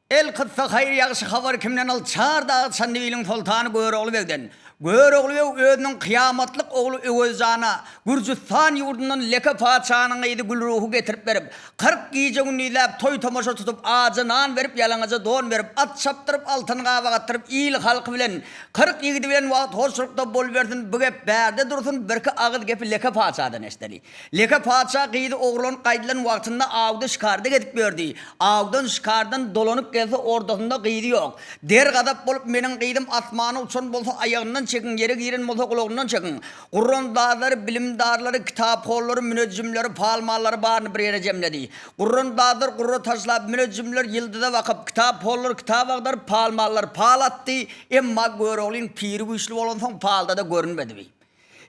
Elkyssa haýyr-ýagşy habar kimden al Çar dagy Çandybiliň soltany Görogly begden. Görogly beg özüniň kyýamatlyk ogly Öwez jana Gürjüstan ýurdundan Leke patyşanyň gyzy Gülruhy getirip berip, 40 gije-gündizläp toý-tomaşa tutup, aja nan berip, ýalaňaja don berip, at çapdyryp, altyn gabak atdyryp, il-halky bilen, 40 ýigidi bilen wagt hoşlukda bolubersin, bu gep bärde dursun, birki agyz gepi Leke patyşadan eşdeli. Leke patyşa gyzy ogurlanyp gaýdylan wagtynda awda-şikarda gezip ýördi. Awdan-şikardan dolanyp gelse ordasynda gyzy ýok. Der-gazap bolup meniň gyzym asmana uçan bolsa aýagyndan çekiň, ýere giren bolsa gulagyndan çekiň. Gurrandazlary, bilimdarlary, kitaphonlary, münejjimleri, palmanlary baryny bir ýere jemledi. Gurrandazlar gurra taşlap, münejjimler ýyldyza bakyp, kitaphonlar kitap agdaryp, palmanlar pal atdy. Emma Göroglyň piri güýçli bolansoň palda-da görünmedi.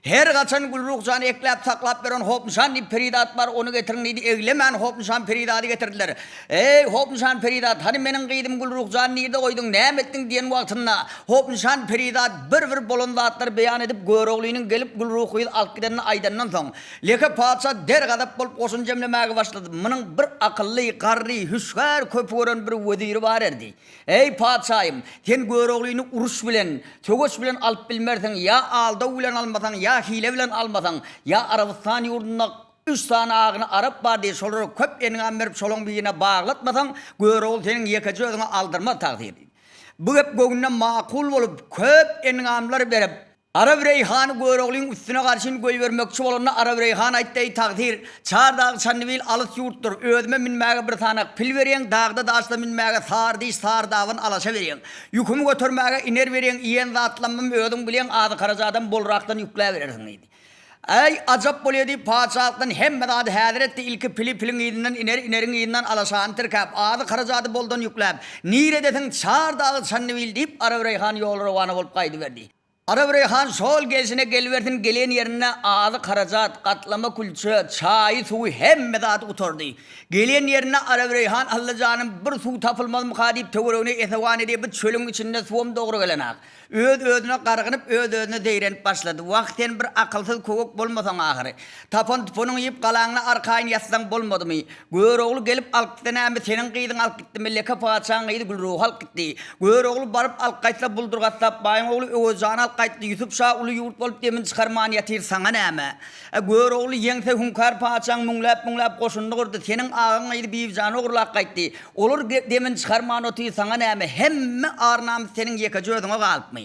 Her haçan Gülruh jany ekläp-saklap ýören Hopnyşan diýip perizat bar, ony getiriň diýdi. Eglemän Hopnyşan perizady getirdiler. Eý, Hopnyşan perizat, hany meniň gyzym Gülruh jany nirde goýduň, näme etdiň diýen wagtynda, Hopnyşan perizat bir-bir bolan zatlary beýan edip, Göroglynyň gelip Gülruh gyzy alyp gidenini aýdandan soň, Leke patyşa dergazap bolup goşun jemlemäge başlady. Munuň bir akylly, garry, hüşgär, köpügören bir weziri bar erdi. Eý, patyşaýym, sen Göroglyny uruş bilen, söweş bilen alyp bilmersiň, ýa aldaw bilen almasaň, ýa hile bilen almasaň, ýa Arabystan ýurdunda üç sany agyny arap bar diý, şolara köp engam berip, şolaň birine baglatmasaň, Görogly seniň ýekeje özüňe aldyrmaz tagsyr diýdi. Bu gep göwnüne makul bolup, köp engamlar berip, Arap Reýhany Göroglyň üstüne garşyn goýbermekçi bolanda Arap Reýhan aýtdy, Eý, tagsyr, Çar dag Çandybil alys ýurtdur, özüme münmäge bir sanak pil berýäň, dagda-daşda münmäge sary diş, sary daban alaşa berýäň. Ýükümi götermäge iner berýäň, iýen zatlammym özüň bilýäň, azy-harajadam bolrakdan ýükläberersiň diýdi. Äý, ajap bolýa diýip, patyşalykdan hemme zady häzir etdi, ilki pili piliň yzyndan, ineri ineriň yzyndan alaşany tirkäp, azy-harajady boldan ýükläp, Niredesiň, Çar dagy Çandybil diýip, Arap Reýhan ýola rowana bolup gaýdyberdi. Arabreýhan şol gelşine gelibersin gelen ýerinde azyk-harajat, gatlama külçe, çaýy suwy hemme zady gutardy. Gelen ýerinde Arabreýhan Alla janym bir suw tapylmazmyka diýip töweregine esewan edýär bu çölüň içinde suwam dogry gelenak. Öz-özüne gargynyp öz-özüne zeýrenip başlady. Wah sen bir akylsyz köwek bolmasaň ahyry. Tapan-tupanyňy iýip galaňda arkaýyn ýatsaň bolmadymy? Görogly gelip alyp gitse näme, seniň gyzyň alyp gitdimi, Leke patyşaň gyzy Gülruhy alyp gitdi. Görogly baryp alyp gaýtsa, Buldur gassap baýyň ogly Öwezjany alyp gaýtdy, Ýusup şa uly ýurt bolup demini çykarman ýatyr, saňa näme? Ä, Görogly ýeňse Hüňkar patyşaň müňläp-müňläp goşunyny gyrdy, seniň agaň gyzy Bibijany ogurlap gaýtdy. Olar demini çykarman otyr, saňa näme? Hemme ar-namys seniň ýekeje özüňe galypmy?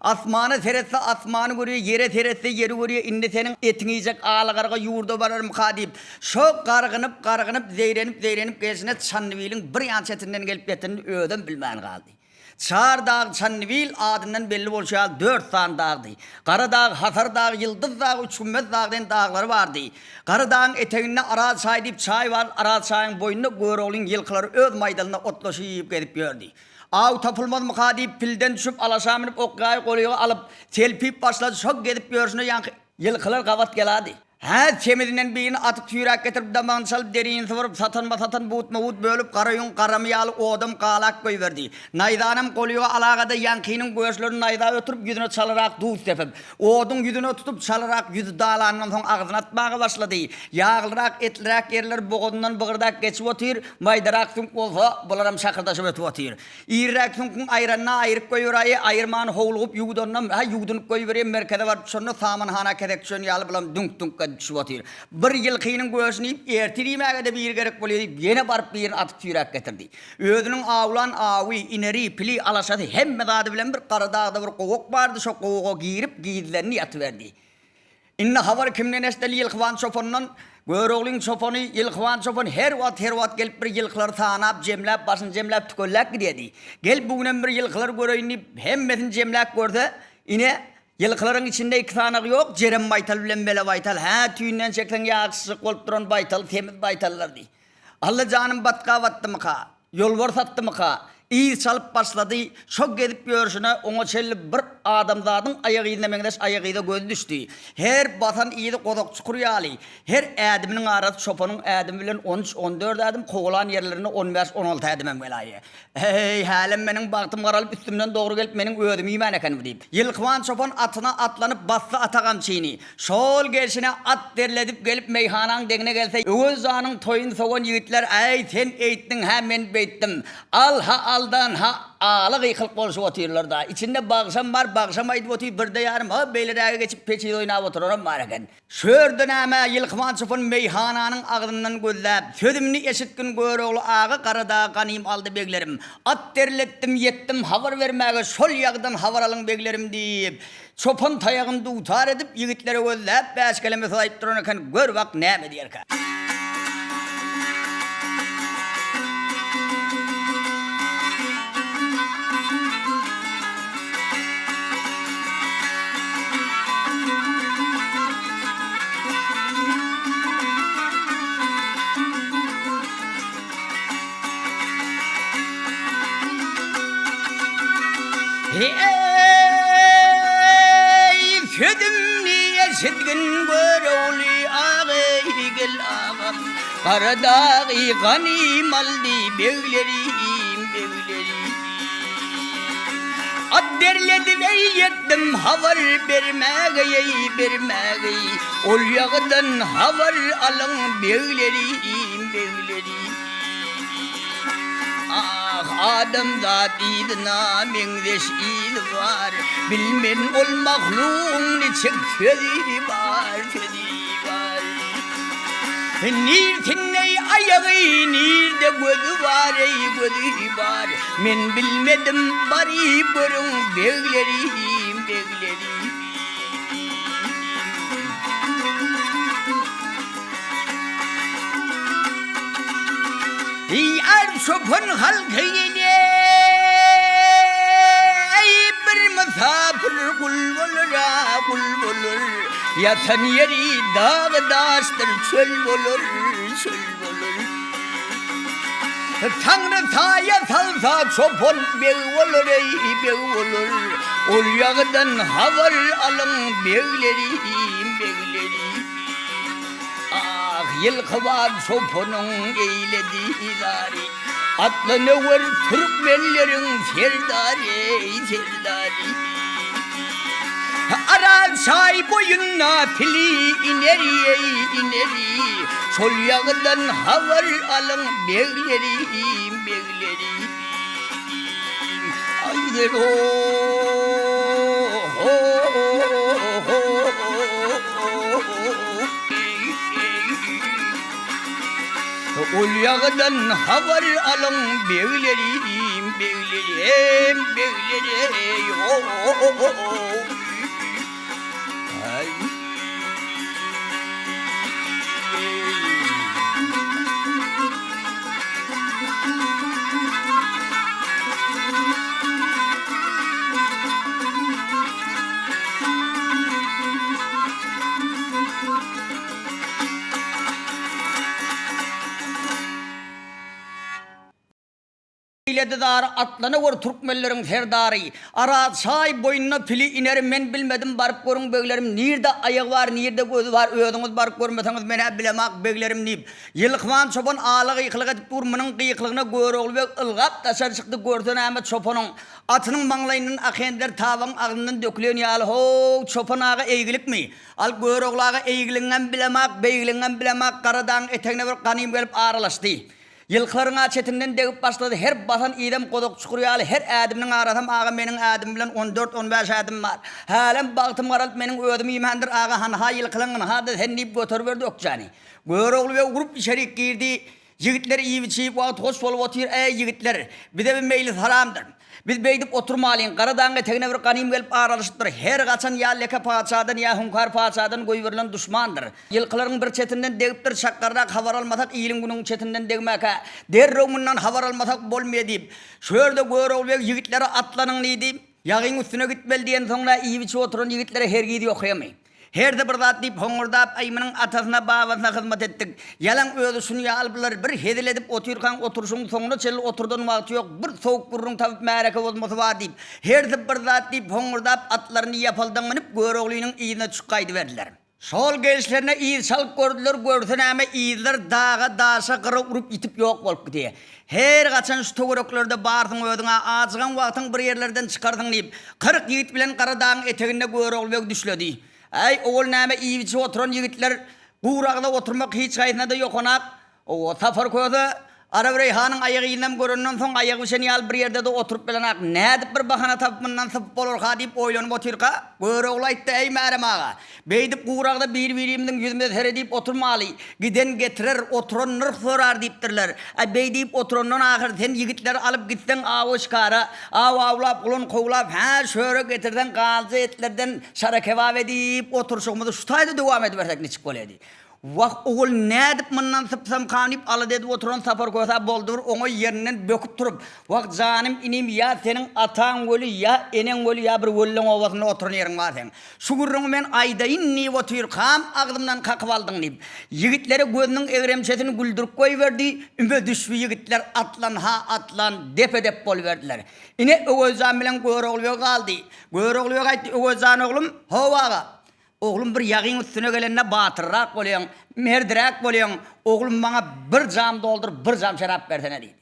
Asmana seretse asmany görýär, ýere seretse ýeri görýär, indi seniň etiňi iýjek ala garga ýurda bararmyka diýip, şo gargynyp, gargynyp, zeýrenip, zeýrenip gelşine Çandybiliň bir ýan çetinden gelip ýetenini özem bilmän galdy. Çar dag Çandybil adyndan belli bolşy ýaly dört sany dagdy. Gara dag, Hasar dag, Ýyldyz dag, Üçgümmez dag diýen daglary bardy. Gara dagyň eteginde Araz çaý diýip çaý bar, Araz çaýyň boýunda Göroglyň ýylkylary öz maýdalyna otlaşy iýip gezip ýördi. Aw tapylmazmyka diýip, pilden düşüp, alaşa münüp, ok-ýaýy golyga alyp, selpip başlady, şo gezip ýörşüne ýaňky ýylkylar gabat geladi. Hä, semizinden birini atyp süýräp getirip, damagyny çalyp, derini syryp, satanma-satan, butma-but bölüp, gara ýüň garamy ýaly odam galak goýberdi. Naýzanam golyga alagada ýaňkynyň göçlerini naýza ötürip, ýüzüne çalarak duz sepip, oduň ýüzüne tutup, çalarak ýüzi dalandan soň agzyna atmaga başlady. Ýaglyrak, etliräk ýerler bogazyndan bygyrdak geçip otyr, Maýdarak süňk bolsa, bularam şakyrdaşyp ötüp otyr. Iriräk süňküň aýranyna aýryp goýberäý, aýyrman howlugyp ýuwdanynam, hä, ýuwdunyp goýberýän, merkeze baryp düşende samanhana kesek düşen ýaly bulam düňk-düňk edip düşüp otyr. Bir ýylkynyň göşüni iýip, ertir iýmäge-de biri gerek bolýar diýip, ýene baryp birini atyp süýräp getirdi. Özüniň awlan awy, ineri, pili, alaşasy, hemme zady bilen bir gara dagda bir gowak bardy, şo gowaga girip, gizlendi ýatyberdi. Indi habar kimden eşdeli Ýylkyban çopandan, Göroglyň çopany Ýylkyban çopan her wagt her wagt gelip bir ýylkylary sanap, jemläp, başyny jemläp tükelläp gidýärdi. Gel bu günem bir ýylkylary göreýin diýip, hemmesini jemläp görse, ine, ýylkylaryň içinde iki sanagy ýok, Jerem baýtal bilen Mele baýtal, hä, tüýünden çekseň ýagyşjyk bolup duran baýtal, semiz baýtallardy. Alla janym batga batdymyka? Ýolbars atdymyka? Yz çalyp başlady. Şo gezip ýörşüne oňa çenli bir adamzadyň aýak yzyna meňzeş aýak yza gözi düşdi. Her basan yzy gozak çukur ýaly, her ädiminiň arasy çopanyň ädimi bilen on üç, on dört ädim, kowalan ýerlerinde on bäş, on alty ädimem gelaýýa. Heý, hälem meniň bagtym garalyp üstümden dogry gelip meniň özümi iýmän eken bu diýip. Ýylkyban çopan atyna atlanyp basdy ata gamçyny. Şol gelşine at derledip gelip meýhanaň deňine gelse Öwez janyň toýuny sowan ýigitler äý sen eýtdiň hä men beýtdim. Al ha aldan ha ala gykylyk bolşup otyrlar-da. Içinde bagşam bar bagşam aýdyp otyr birde ýarym ha beýleräge geçip peçiz oýnap oturanam bar eken. Şörde näme, Ýylkyman çopan meýhananyň agzyndan gözläp, Sözümni eşitgin Görogly aga Garadagy ganym aldy beglerim. At derletdim, ýetdim habar bermäge, şol ýagdan habar alyň beglerim diýip, çopan taýagyny dutar edip, ýigitlere gözläp, bäşkeleme söz aýdyp duran eken, gör bak näme diýerkä. Eý, sözümni eşitgin Görogly aga-eý, gel agam, Gara dagy ganym aldy beglerim, beglerim. At derledip eý ýetdim habar bermäge-eý, bermäge-eý, Ol ýagdan habar alyň beglerim, beglerim. Ah, adamzat yzyna meňzeş yzy bar, Bilmen ol mahlugyň niçik sözi bar, sözi bar. Nirsindeý aýagy, nirde gözi bar, eý, gözi bar, Men bilmedim, baryp görüň, beglerim, beglerim. Eý, ar çopan halky ýene, eý, bir mysapyr gul bolar-a, gul bolar. Ýatan ýeri dag-daşdyr, çöl bolar, çöl bolar. Taňry saýa salsa çopan beg bolar, eý, beg bolar. Ol ýagdan habar alyň, beglerim, beglerim. Ah, ýylkyban çopanyň eýledi zary, Atlanöwer türkmenleriň serdary, eý, serdary. Aral çaý boýunda pili ineri, eý, ineri, Şol ýagdan habar alyň, beglerim, beglerim. Ol ýagdan habar alyň beglerim, beglerim, beglerim. Eýledi zary atlana gör türkmenleriň serdary. Araz çaý boýunda pili ineri men bilmedim baryp görüň beglerim nirde aýagy bar nirde gözi bar özüňiz baryp görmeseňiz menä bilemak beglerim diýip Ýylkyman çopan ala gykylyk edip dur munuň gykylygyna Görogly beg ylgap daşary çykdy görse näme çopanyň atynyň maňlaýyndan akenler tabagyň agzyndan dökülen ýaly how çopan aga eýgilikmi al Görogly aga eýgiligiňem bilemak beýgiligiňem bilemak gara dagyň etegine bir ganym gelip aralaşdy Ýylkylaryň-a çetinden degip başlady, her basan yzam gozak çukur ýaly, her ädiminiň arasam aga meniň ädim bilen on dört-on bäş ädim bar. Hälem bagtym garalyp meniň özümi iýmändir aga, hanha ýylkylaň ynha-da sen diýip göteriberdi ökjäni. Görogly beg urup içerik girdi. Ýigitler iýip-içip wagt hoş bolup otyr, Eý, ýigitler, bize bir meýlis haramdyr. Biz beýdip oturmalyň, gara dagyň etegine bir ganym gelip aralaşypdyr. Her gaçan ýa leke patyşadan, ýa hüňkar patyşadan goýberilen duşmandyr. Ýylkylaryň bir çetinden degipdir, çakgarrak habar almasak, iliň-günüň çetinden degmäkä, derrew mundan habar almasak bolmaýa diýip, şu ýerde Görogly beg ýigitlere atlanyň diýdi. Ýagyň üstüne gitmeli diýensoň-da, iýip-içip oturan ýigitlere hergiz ýokýamy? Hersi bir zat diýip hoňňurdap, Aý, munuň atasyna, babasyna hyzmat etdik. Ýalaň özi şuny ýaly bular bir hezil edip otyrkaň oturyşyň soňuna çenli oturdan wagty ýok, bir sowuk gürrüň tapyp märeke bozmasy bar diýip, hersi bir zat diýip hoňňurdap atlaryny ýapaldaň münüp Göroglynyň yzyna düşüp gaýdyberdiler. Şol gelişlerine yz çalyp gördüler, görse näme yzlar daga, daşa, gyra urup ýitip ýok bolup gidýär. Her haçan şu töwereklerde barsyň özüň-ä ajygan wagtyň bir ýerlerden çykarsyň diýip, 40 ýigit bilen gara dagyň eteginde Görogly beg düşledi. Äý, owal näme iýip-içip oturan ýigitler guragda oturmak hiç haýsyna-da ýokanak. Owo, Sapar köse Arabreýhanyň aýak yzynam görenden soň aýagy bişen ýaly bir ýerde-de oturyp bilenak. Nädip bir bahana tapyp mundan sypyp bolarka diýip oýlanyp otyrka, Görogly aýtdy, Eý, Märem aga, beýdip guragda bir-birimiziň ýüzümize seredip oturmaly. Giden getirer, oturan nyrh sorar diýipdirler. Äý, beý diýip oturandan ahyr sen ýigitleri alyp gitseň awa-şikara, aw awlap, gulan kowlap, hä, şöre getirseň galja etlerden şara kebap edip oturyşygymyzy şu taýda dowam edibersek niçik bolýa diýdi. Wah, ogul, nädip mundan sypsamkam diýip alada edip oturan Sapar Köse boldy bir oňa ýerinden böküp turup, Wah, janym inim, ýa seniň ataň weli, ýa eneň weli, ýa bir welleň obasynda oturan ýeriň bar seň. Şu gürrüňi men aýdaýyn diýip otyrkam, agzymdan kakyp aldyň diýip, ýigitlere gözüniň egremçesini güldürip goýberdi. Üme düşbi ýigitler atlan-ha atlan, depe-dep boluberdiler. Ine, Öwezjan bilen Görogly beg galdy. Görogly beg aýtdy, Öwezjan oglum, hawa aga, Oglum bir ýagyň üstüne gelende batyrrak bolýaň, merdiräk bolýaň, oglum maňa bir jam dolduryp bir jam şerap bersene diýdi.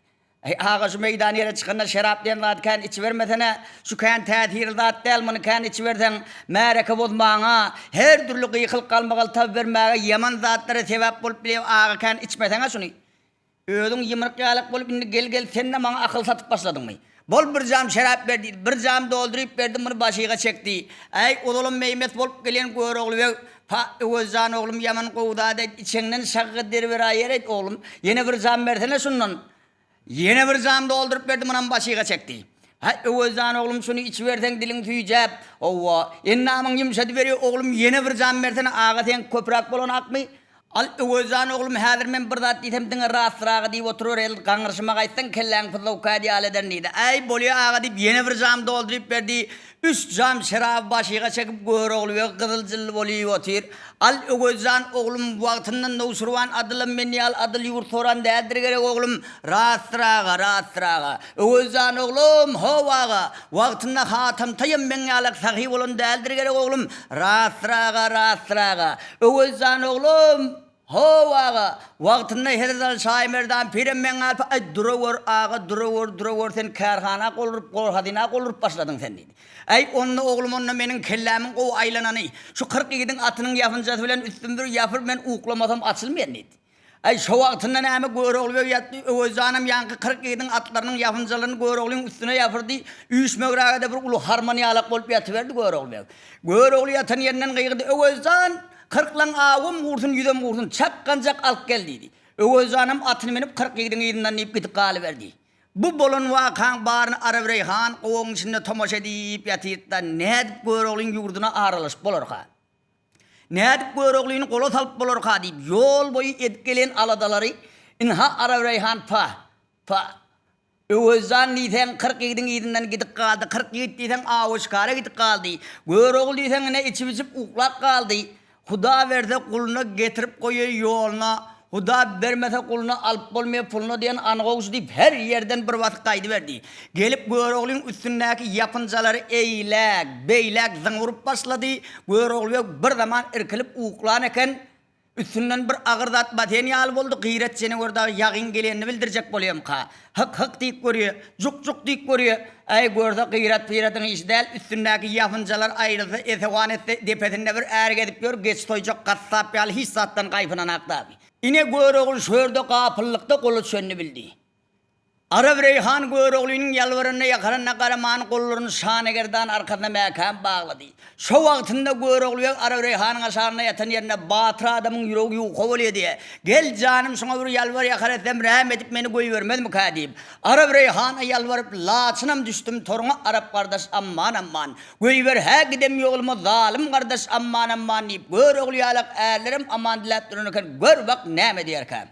Äý aga şu meýdan ýere çykanda şerap diýen zady kän içibermesene, şu kän täsirli zat däl, muny kän içiberseň märeke bozmaga, her dürli gykylyk galmagal tabybermäge ýaman zatlara sebäp bolup bilýär, aga kän içmeseňä şuny. Özüň ýymryk ýalak bolup indi gel-gel sen-de maňa akyl satyp başladyňmy? Bol bir jam şerap ber diýdi. Bir jam dolduryp berdim muny başyga çekdi. Äý ozalam meý-mes bolup gelýän Görogly beg, Pa, Öwez jan oglum ýaman gowy zat-aýt, içeňden şagga deriberäýer-eýt oglum. Ýene bir jam bersene şundan. Ýene bir jam dolduryp berdi munam başyga çekdi. Häý Öwez jan oglum şuny içiberseň diliň süýjäp, howwa, endamyň ýumşadyberýär oglum ýene bir jam bersene aga seňki köpräk bolanakmy? Al Öwezjan oglum häzir men bir zat diýsem diňe rastdyr aga diýip oturyber el gaňryşyma gaýtsaň kelläňi pyzlawka ýaly ederin diýdi. Äý bolýa aga diýip ýene bir jam dolduryp berdi. Üç jam şeraby başyga çekip Görogly beg gyzyl jilli bolyp otyr. Al Öwezjan oglum wagtynda Nowşirwan adylam men ýaly adyl ýurt soran däldir gerek oglum. Rastdyr aga rastdyr aga. Öwezjan oglum how aga. Wagtynda Hatam Taýam meň ýalak sahy bolan däldir gerek oglum. Rastdyr aga rastdyr aga. Öwezjan oglum, how aga, wagtynda Hezret Şaýymerdan pirem meň alpa, aý, durawör aga, durawör, durawör, sen kärhana gol urup, gol hazyna gol urup başladyň sen diýdi. Äý, onda oglum, onda meniň kellämiň gowy aýlanany, şu 40 ýigidiň atynyň ýapynjasy bilen üstüm bir ýapyr, men uklamasam açylmaýan diýdi. Äý, şo wagtynda näme Görogly beg ýatdy, Öwezjanam ýaňky 40 ýigidiň atlarynyň ýapynjalaryny Göroglyň üstüne ýapyrdy, üýşmegräge-de bir uly harman ýalak bolup ýatyberdi Görogly beg. Görogly ýatan ýerinden gygyrdy, Öwezjan, kyrklaň awam gursun, ýüzem gursun, çakganjak alyp gel diýdi. Öwezjanam atyny münüp 40 ýigidiň yzyndan diýip gidip galyberdi. Bu bolan wakaň baryny Arabreýhan gowagyň içinde tomaşa edip ýatyrdy-da, nädip Göroglyň ýurduna aralaşyp bolarka? Nädip Göroglyny gola salyp bolarka diýip, ýol boýy edip gelen aladalary ynha Arabreýhan pa, pa. Öwezjan diýseň, 40 ýigidiň yzyndan gidip galdy, 40 ýigit diýseň, awa-şikara gidip galdy. Görogly diýseň, ine, içip-içip uklap galdy. Huda berse guluna getirip goýaý ýoluna, Huda bermese guluna alyp bolmaýar puluna diýen anygow şu diýip, her ýerden bir basyk gaýdyberdi. Gelip Göroglyň üstündäki ýapynjalary eýläk, beýläk zyňyp başlady. Görogly beg bir zaman irkilip uklan eken. Üstünden bir agyr zat basen ýaly boldy, Gyrat jenewer dagy ýagyň gelenini bildirjek bolýamyka? Hyk-hyk diýip görýä, juk-juk diýip görýä. Äý, görse Gyrat-pyradyň işi däl, üstündäki ýapynjalar aýrylsa, esewan etse, depesinde bir är gezip ýör, geçi soýjak gassap ýaly hiç zatdan gaýpynanak dagy. Ine, Görogly şu ýerde gapyllykda gola düşenini bildi. Arap Reýhan Göroglynyň ýalbaranyna-ýakaranyna garaman, gollaryny şanegerdan arkasyna mäkäm baglady. Şo wagtynda Görogly beg Arap Reýhanyň aşagynda ýatan ýerinde batyr adamyň ýüregi ýuka bolýa diýýä. Gel, janym, şuňa bir ýalbar-ýakar etsem, rähm edip meni goýbermezmikä diýip, Arap Reýhana ýalbaryp, Laçynam düşdüm toruňa, Arap gardaş, amman-amman. Goýber, hä gidem ýoluma, zalym gardaş, amman-amman diýip, Görogly ýalak ärlerem aman diläp duran eken, gör bak, näme diýerkä.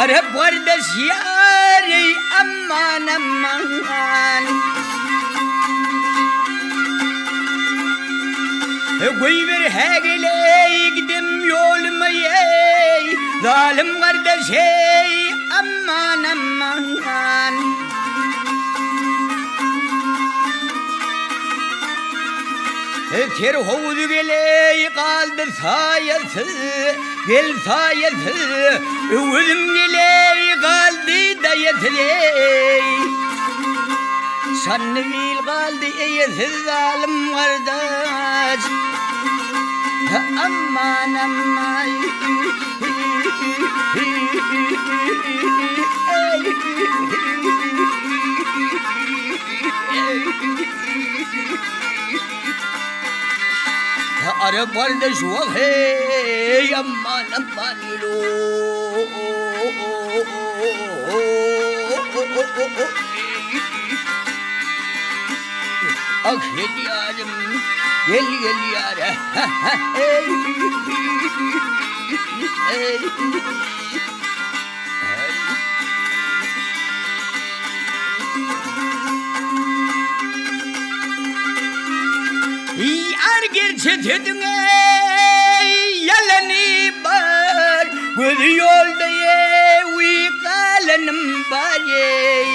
Arap gardaş ýar-eý aman aman. Goýber hägeleý gidem ýoluma eý zalym gardaş eý aman aman. Ter howuz geleý galdy saýasyz, gel saýasyz, Öwezim geleý galdy daýasyz eý. Şanly il galdy eýesiz zalym gardaş. Aman aman. Arap gardaş wah hey aman aman Ah gel yarım gel gel yara hey hey Ýar gerçe sözüň eý ýalany bar Gözi ýolda ewi galanym bar eý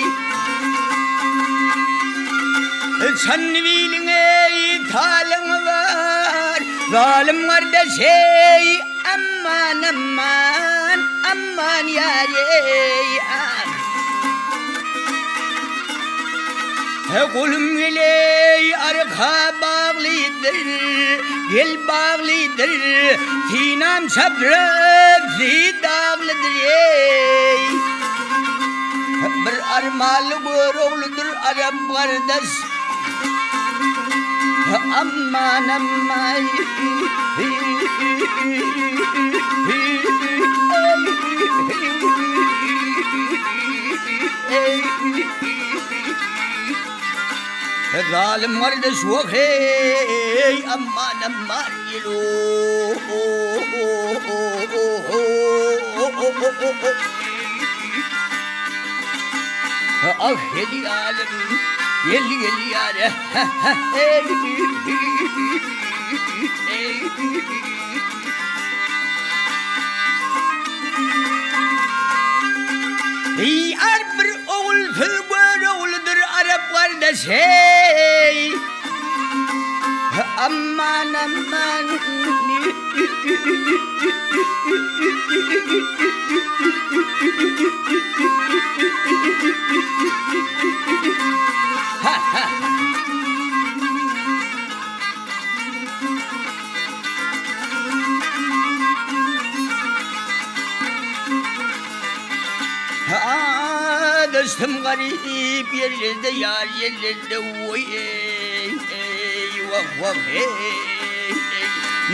Çandybiliň eý talaňy bar Zalym gardaş eý Aman aman aman ýar eý ah. He golum geleý arka baglydyr gel baglydyr synam çaprazy daglydyr eý. Bir armaly Görogludyr arap gardaş. Aman aman. Zalym gardaş wah hey aman aman Ah gel ýarym, gel gel ýar Ýar bir ogulsyz Görogludyr Arap gardaş heý Aman aman Dostum garyp ýerlerde ýar ýerlerde oý eý eý wah wah eý eý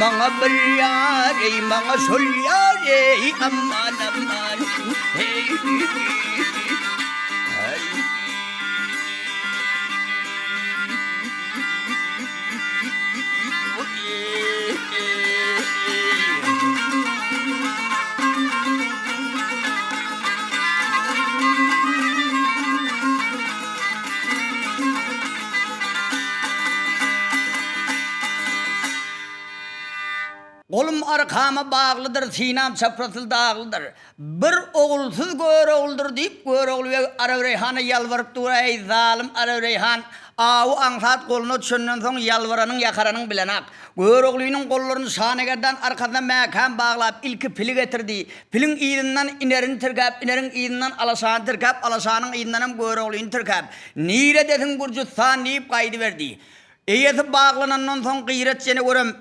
maňa bir ýar eý maňa şol ýar eý aman aman eý Golum arkama baglydyr, synam çaprasyl daglydyr. Bir ogulsyz Görogludyr diýip, Görogly beg Arabreýhana ýalbaryp dur, Eý, zalym Arabreýhan, awy aňsat goluna düşenden soň ýalbaranyň, ýakaranyň bilenak. Göroglynyň gollaryny şanegerdan arkasyna mäkäm baglap, ilki pili getirdi. Piliň yzyndan inerini tirkäp, ineriň yzyndan alaşany tirkäp, alaşanyň yzyndanam Göroglyny tirkäp, Niredesiň Gürjüstan diýip gaýdyberdi. Eýesi baglanandan soň Gyrat jene görem,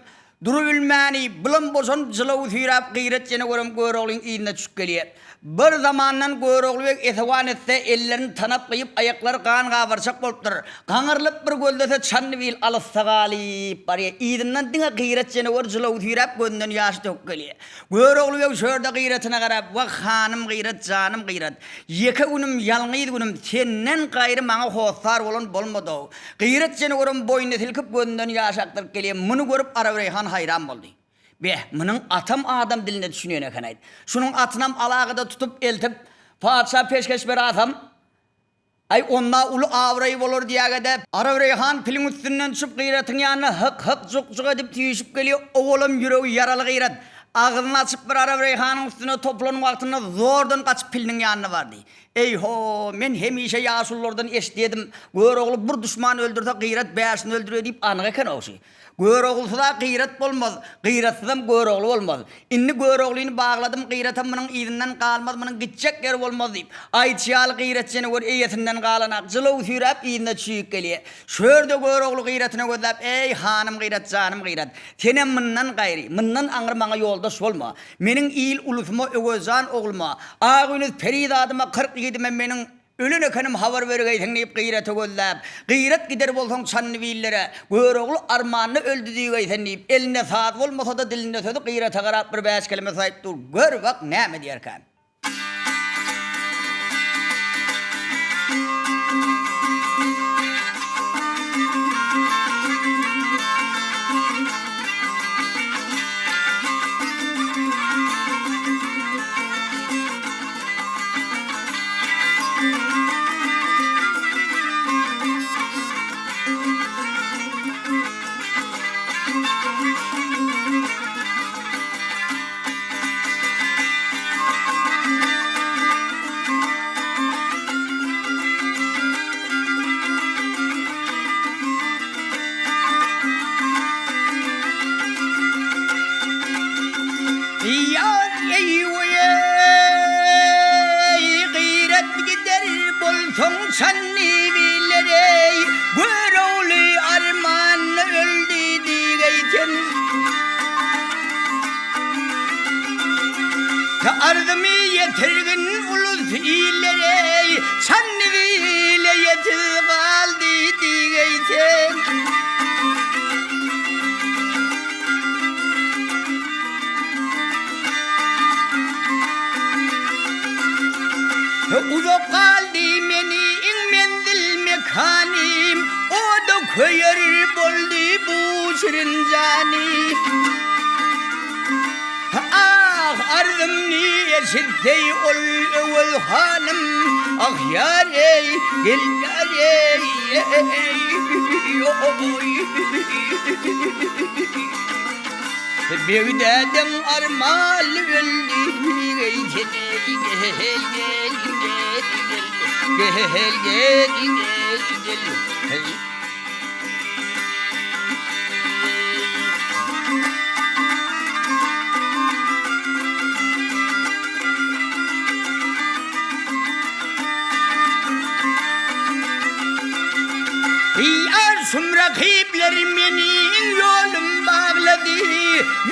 Durubilmäni, bulam boşanyp jylawy süýräp Gyrat jene görem Göroglyň yzyna düşüp gelýär. Bir zamandan Görogly beg esewan etse, ellerini tanap gyýyp, aýaklary gan gabarçak bolupdyr. Gaňrylyp bir gözlese Çandybil alysda galyp barýar. Yzyndan diňe Gyrat jene gör jylawy süýräp gözünden ýaş döküp gelýär. Görogly beg şu ýerde Gyratyna garap, Wah, hanym Gyrat, janym Gyrat! Ýeke günüm, ýalňyz günüm, senden gaýry maňa hossar bolan bolmady-ow. Gyrat jene görem boýnuny silkip, gözünden ýaş akdyryp gelýär. Muny görüp Arabreýhan haýran boldy. Beh, munuň atam adam diline düşünýän eken-aýt. Şunuň atynam alagada tutup eltip, patyşa peşgeş berasam, aý, onda uly abraý bolar diýäge-de, Arabreýhan piliň üstünden düşüp, Gyratyň ýanyna hyk-hyk, juk-juk edip süýşüp gelýär, owalam ýüregi ýaraly Gyrat, agzyny açyp bir Arabreýhanyň üstüne topulan wagtynda zordan gaçyp piliniň ýanyna bardy. Eý-ho, men hemişe ýaşululardan eşidýedim, Görogly bir duşman öldürse, Gyrat bäşini öldürýär diýip, anyk eken-ow şi. Göroglusyz-a Gyrat bolmaz, Gyratsyzam Görogly bolmaz. Indi Göroglyny bagladym, Gyratam munuň yzyndan galmaz, munuň gitjek ýeri bolmaz diýip, aýtşy ýaly Gyrat jenewür eýesinden galanak, jylaw süýräp yzyna çüýüp gelýär. Şu ýerde Görogly Gyratyna gözläp, Eý, hanym Gyrat, janym Gyrat, senem mundan gaýry, mundan aňry maňa ýoldaş bolma. Meniň il-ulusyma, Öwezjan ogluma, Agünüz perizadyma, 40 ýigidime meniň Ölen ekenim habar bergeýsiň diýip Gyrata gözläp, Gyrat gider bolsaň Çandybillere, Görogly armanda öldi diýgeýsen diýip, elinde saz bolmasa-da dilinde sözi Gyrata garap bir bäş keleme saýyp dur, gör bak näme diýerkäm. Ýaz eý-weý, gyrat gider bolsaň Çandybiler eý, Görogly armanda öldi diýgeý sen. Arzymy ýetirgin ulus iller eý, Çandybile ýetiz galdy diýgeý sen. Uzak galdy meniň menzil mekanym, Oda köýer boldy bu şirin janym. Ah, arzymny eşitseý ol Öwez hanym, Ah ýar eý, gel ýar eý, oý. Begdädeň armanly öldi, eý sen eý, gel gel gel gel gel gel gel gel heý. Ýar şum rakyplar meniň ýolum baglady,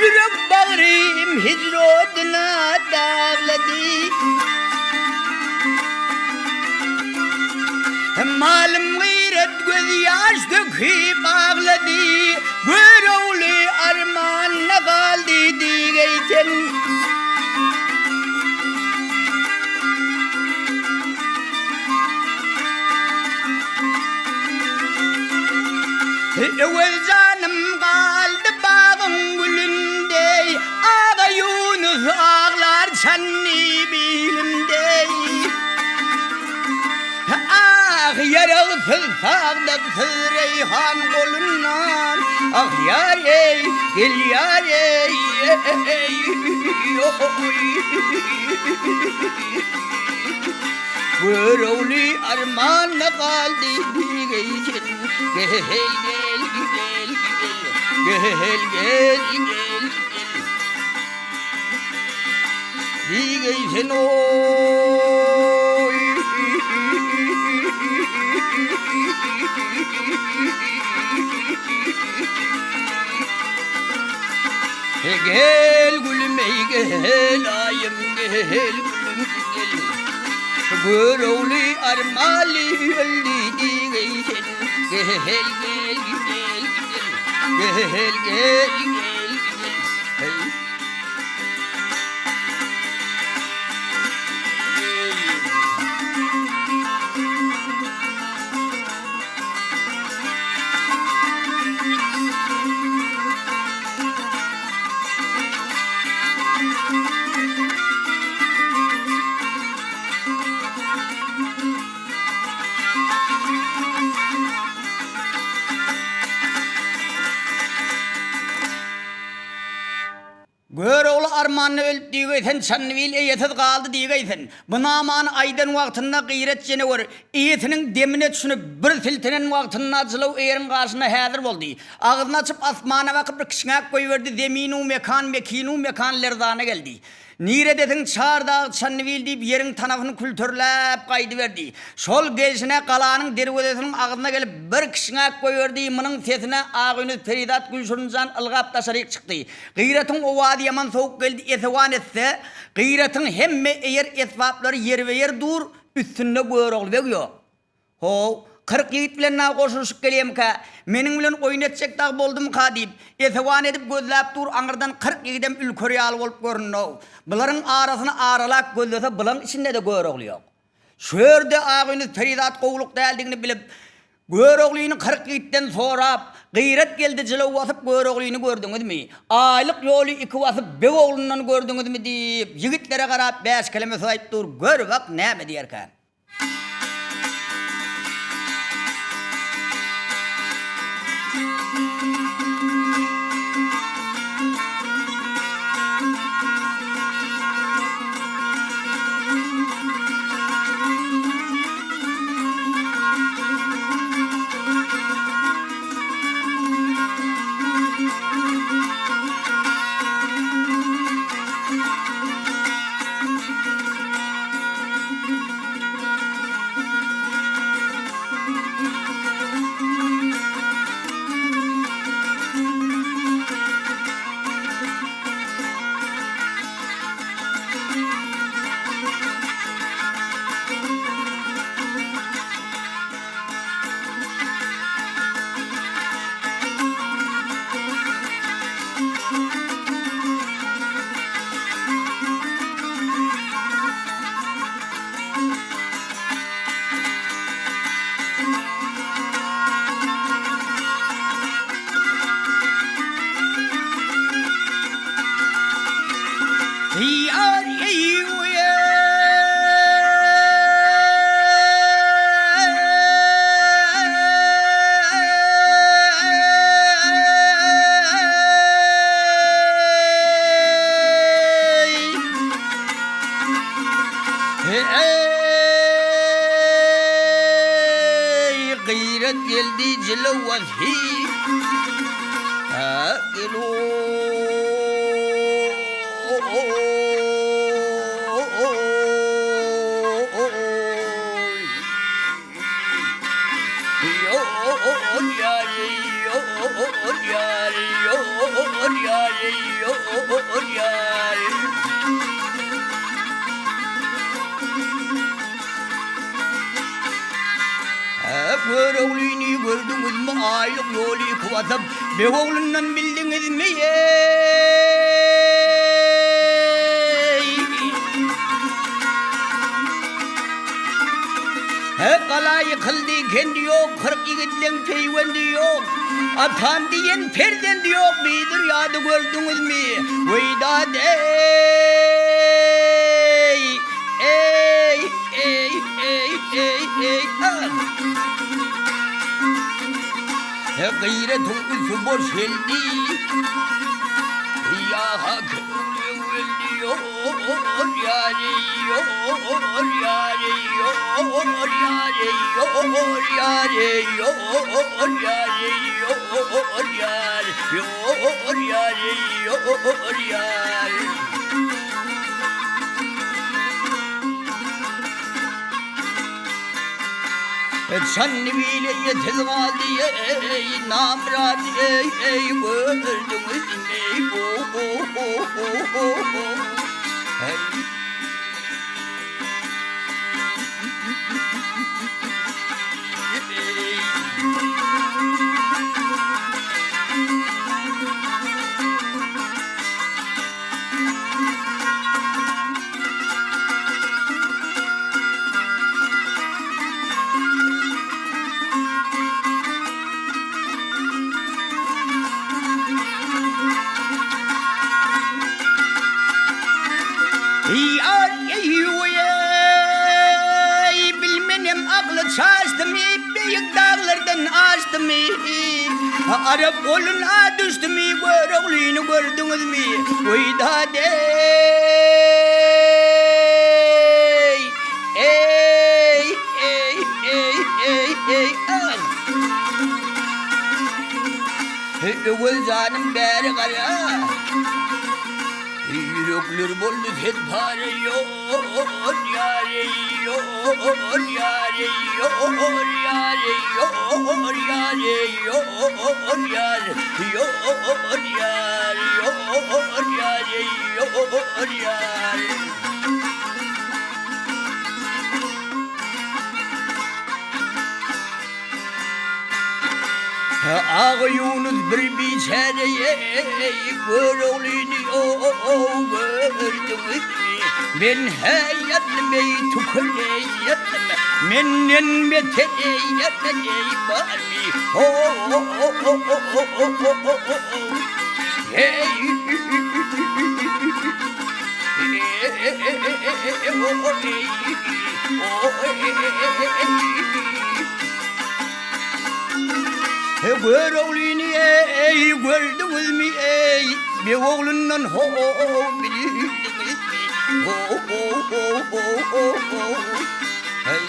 Ýürek bagrym hijr oduna daglady. Malym gyrat göz ýaş döküp aglady, Görogly armanda galdy diýgeý sen. Öwez janym galdy bagyň gülündeý, Agaýunus aglar çanny bilimdeý. Ah, ýaragsyz sagdaksyz reýhan golundan, Ah, ýar eý, gel ýar eý, oý. Görogly armanda galdy diýgeý sen, Gel, gel, gel, gel, gel, gel, gel, gel. Diýgeý sen oý. Gel gülüm eý gel aýym gel gülüm gel. Görogly armaly öldi diýgeý sen gel gel gel gel gel gel gel gel. barmanda ölüp diýgeý sen, Çandybil eýesiz galdy diýgeý sen. Bu namany aýdan wagtynda Gyrat jenewer eýesiniň demine düşünip, bir siltenen wagtynda jylaw eýeriň garşynda häzir boldy. Agzyny açyp asmana bakyp bir kişňäp goýberdi, Zemin-u mekan, mekin-u mekan lerzana geldi. Niredesiň çar dag Çandybil diýip ýeriň tanapyny külterläp gaýdyberdi. Şol gelşine galanyň derwezesiniň agzyna gelip bir kişňäp goýberdi, munuň sesine Agünüz perizat Gülşirinjan ylgap daşaryk çykdy. Gyratyň owazy ýaman sowuk geldi, esewan etse, Gyratyň hemme eýer esbaplary ýerbe-ýer dur, üstünde Görogly beg ýok. How, 40 ýigit bilen dagy goşulyşyp gelýemkä, meniň bilen oýun etjek dagy boldumyka diýip, esewan edip gözläp dur, aňyrdan 40 ýigidem ülker ýaly bolup göründi-ow. Bularyň arasyny aralap gözlese, bulaň içinde-de Görogly ýok. Şu ýerde Agünüz perizat gowulyk däldigini bilip, Göroglyny 40 ýigitden sorap, Gyrat geldi jylaw basyp Göroglyny gördüňizmi? Aýlyk ýoly iki basyp beg oglundan gördüňizmi? diýip, ýigitlere garap bäş keleme söz aýyp dur, gör bak näme diýerkä. Eý, gyrat geldi jylaw wazhi. Göroglyny gördüňizmi aýlyk ýoly iki basyp, beg oglundan bildiňizmi eý? He gala ýykyldy, kendi ýok, 40 ýigitleň peýwendi ýok, atam diýen perzendi ýok, bidir ýady gördüňizmi? Weý dad eý, eý, eý, eý, eý, eý, ah. He gyratyň üsti boş geldi, ýa-ha köwli ýok. Çandybil eýesiz galdy eý namyrat eý eý gördüňizmi eý. Bilmenem akly çaşdymy, Beýik daglardan aşdymy. Arap goluna düşdümi, Göroglyny gördüňizmi? Weý-da-deý! Eý, eý, eý, eý, eý, ah! Öwez janym bäri gara. Ýürekler boldy setpara ýor ýar eý ýor ýar eý ýor ýar eý ýor ýar eý ýor ýar ýor ýar ýor ýar eý ýor ýar. Agaýunus bir biçäre-eý, Göroglyny o-o gördüňizmi? Men-hä ýatdym-eý, tükeneý ýatdym, Menden beter-eý ýatan-eý barmy? Ho-o-o-o-o-o-o-o-o-o-o. Heý! Göroglyny eý gördüňizmi eý beg oglundan ho-o bildiňizmi ho-o-o-o-o-o heý.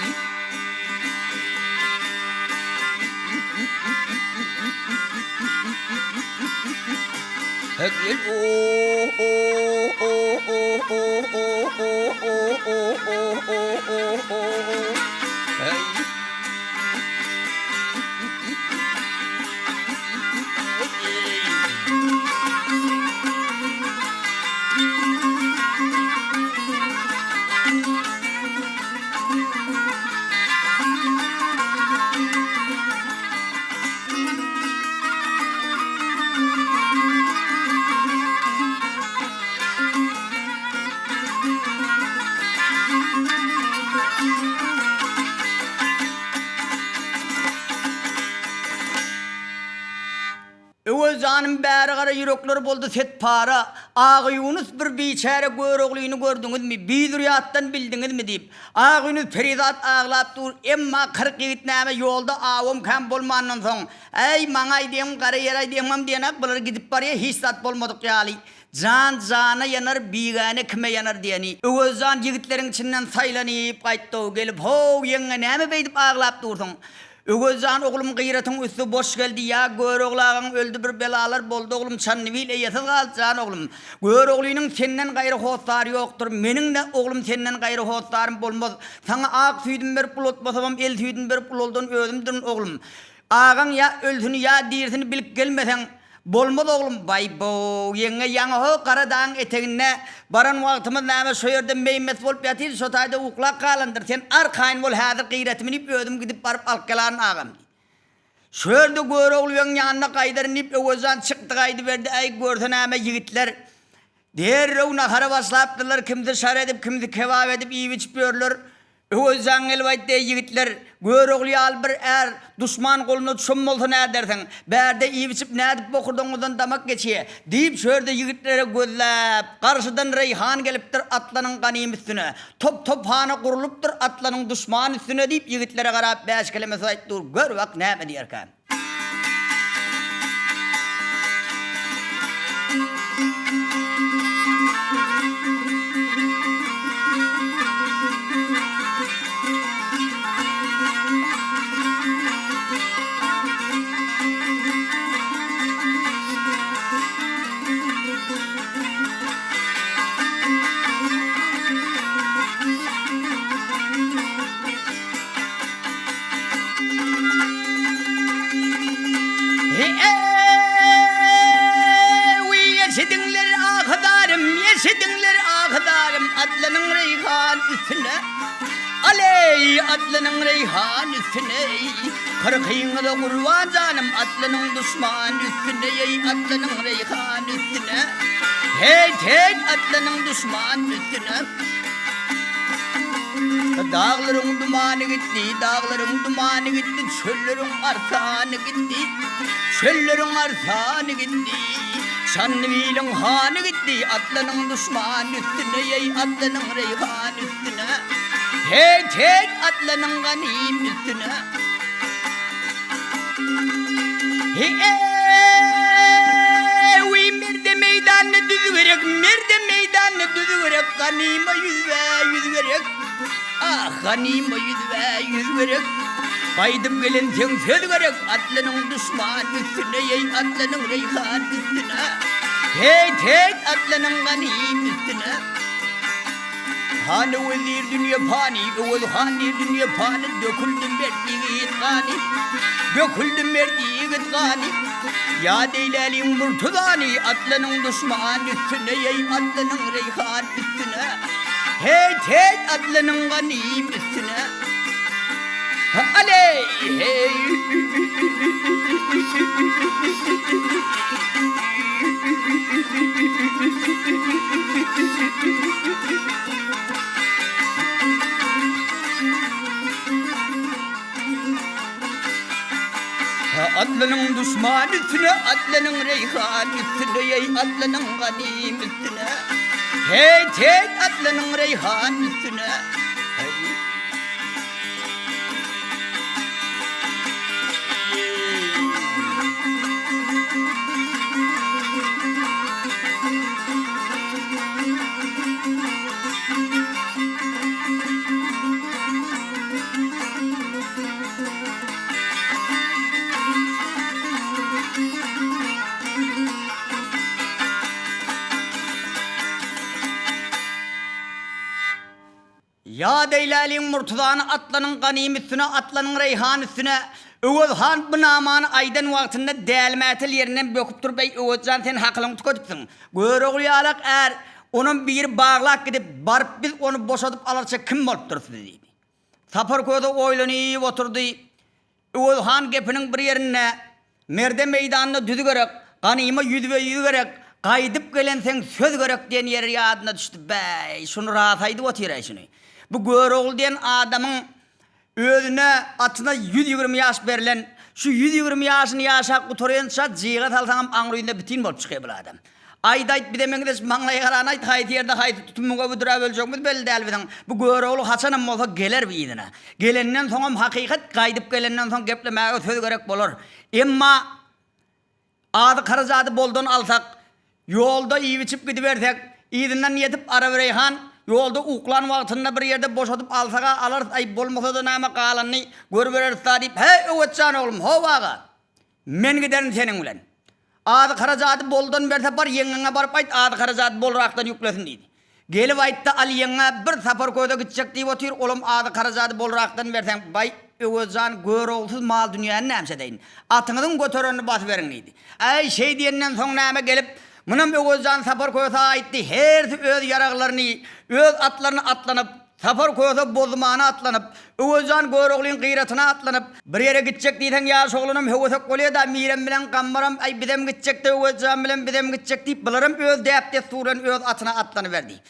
Öwez janym bäri gara ýürekleri boldy set para, Agaýunus bir biçäre Göroglyny gördüňizmi, bizürýatdan bildiňizmi diýip, Agaýunus perizat aglap dur, emma 40 ýigit näme ýolda awam kän bolmandan soň, Äý, maňa aýdýaňmy, gara ýere aýdýaňmam diýenak, bular gidip barýa hiç zat bolmadyk ýaly. Jan jana ýanar, bigäne kime ýanar diýeni. Öwez jan ýigitleriň içinden saýlanyp gaýtdy-ow, gelip, How, ýeňňe, näme beýdip aglap dursuň? Öwez jan, oglum, gyratyň üsti boş geldi, ýa Görogly agaň öldi, bir belalar boldy, oglum, Çandybil eýesiz galdy, jan oglum. Göroglynyň senden gaýry hossary ýokdur, meniň-de, oglum, senden gaýry hossarym bolmaz. Saňa ak süýdümi berip ulaltmasamam, el süýdüni berip ulaldan özümdirin, oglum. Agaň ýa ölsüni, ýa dirisini bilip gelmeseň, bolmaz oglum. Baý-bow, ýeňňe ýaňy ho gara dagyň eteginde baran wagtymyz näme şo ýerde meý-mes bolup ýatyr, şo taýda uklap galandyr. Sen arkaýyn bol, häzir gyratymy diýip özüm gidip baryp alyp gelarin agam diýdi. Şo ýerde Görogly begiň ýanyna gaýdaryn diýip Öwezjan çykdy gaýdyberdi. Äý, görse näme ýigitler derrew nahara başlapdyrlar, kimsi şar edip, kimsi kebap edip iýip-içip ýörler. Öwezjan gelip aýtdy, Eý, ýigitler, Görogly ýaly bir är duşman goluna düşen bolsa nädersiň? Bärde iýip-içip nädip bokurdagyňyzdan damak geçýä? Diýip, şu ýerde ýigitlere gözläp, garşydan Reýhan gelipdir atlanyň ganym üstüne. Top-tophana gurlupdyr atlanyň duşman üstüne diýip, ýigitlere garap bäş keleme söz aýtdy dur, gör bak näme diýerkä? Eşidiňler ahy-zarym, eşidiňler ahy-zarym, Atlanyň reýhan üstüne, Aleý, atlanyň reýhan üstüne, Kyrkyňyza gurban janym, atlanyň duşman üstüne, Eý, atlanyň reýhan üstüne, Heýt-heýt, atlanyň duşman üstüne. Daglaryň dumany gitdi, daglaryň dumany gitdi, Çölleriň arsany gitdi, çölleriň arsany gitdi. Çandybiliň hany gitdi, atlanyň duşman üstüne, Eý, atlanyň reýhan üstüne, Heýt-heýt, atlanyň ganym üstüne. He-eý! Merde meýdanda düzi gerek, Ganyma ýüzbe-ýüz gerek. Ah, ganyma ýüzbe-ýüz gerek. Gaýdyp gelenseň söz gerek, Atlanyň duşman üstüne, Eý, atlanyň reýhan üstüne. Heýt, heýt, atlanyň ganym üstüne. Han Öwez diýr dünýe pany, Öwez han diýr dünýe pany, Döküldi mert ýigit gany, Döküldi mert ýigit gany. Ýat eýläliň Murtuzany, Atlanyň duşman üstüne, Eý, atlanyň reýhan üstüne. Heýt, heýt, atlanyň ganym üstüne. Aleý, heý. Atlynyň duşman üstüne, atlynyň reýhan üstüne, eý, atlynyň ganym üstüne. Heýt, heýt, atlynyň reýhan üstüne. Ýat eýläliň Murtuzany atlanyň ganym üstüne, atlanyň reýhan üstüne. Öwez han bu namany aýdan wagtynda dälimätel ýerinden böküp turup, Eý, Öwez jan, sen hakylyňy tükedipsiň. Görogly ýalak är, onam biri baglap gidip, baryp biz ony boşadyp alarça kim bolup durus biz diýdi. Sapar köse oýlanyp oturdy. Öwez han gepiniň bir ýerinde, Merde meýdanda düz gerek, ganyma ýüzbe-ýüz gerek, gaýdyp gelenseň söz gerek diýen ýeri ýadyna düşdi. Bäý, şuny ras aýdyp otyr-aý şuny. Bu Görogly diýen adamyň özüne, atyna 120 ýaş berlen, şu 120 ýaşyny ýaşap gutarýança jyga salsaňam aňryýüzünde bitin bolup çykýar bul adam. Aýt aýt bize meňzeş maňlaýy garany aýt haýsy ýerde haýsy tutumyňa büdräp öljegimiz belli däl biziň. Bu Görogly haçanam bolsa geler bi yzyna. Gelenden soňam hakykat gaýdyp gelenden soň geplemäge söz gerek bolar. Emma azy harajady boldan alsak, ýolda iýip-içip gidibersek, yzyndan ýetip Arabireýhan ýolda uklan wagtynda bir ýerde boşadyp alsag-a alarys aý bolmasa-da näme galanyny görübereris-da diýip, Heý Öwezjan oglum, how aga! Men giderin seniň bilen. Azy harajady boldan berse bar ýeňňeňe baryp aýt azy harajady bolrakdan ýüklesin diýdi. Gelip aýtdy al ýeňňe bir sapar köze gitjek diýip otyr olam azy harajady bolrakdan berseň baý Öwezjan Göroglysyz mal dünýäni nämşe edeýin. Atyňyzyň göterenini basyberiň diýdi. Äý şeý diýenden soň näme gelip munam Öwezjan Sapar kösä aýtdy hersi öz ýaraglaryny öz atlaryny atlanyp Sapar köse Bozumana atlanyp, Öwezjan Göroglyň gyratyna atlanyp, bir ýere gitjek diýseň ýaş oglanam höwesek bolýa-da, Mirem bilen Gambaram, Aý, bizem gitjek-de Öwezjan bilen bizem gitjek diýip, bularam öz däp-dessury bilen öz atyna atlanyberdi.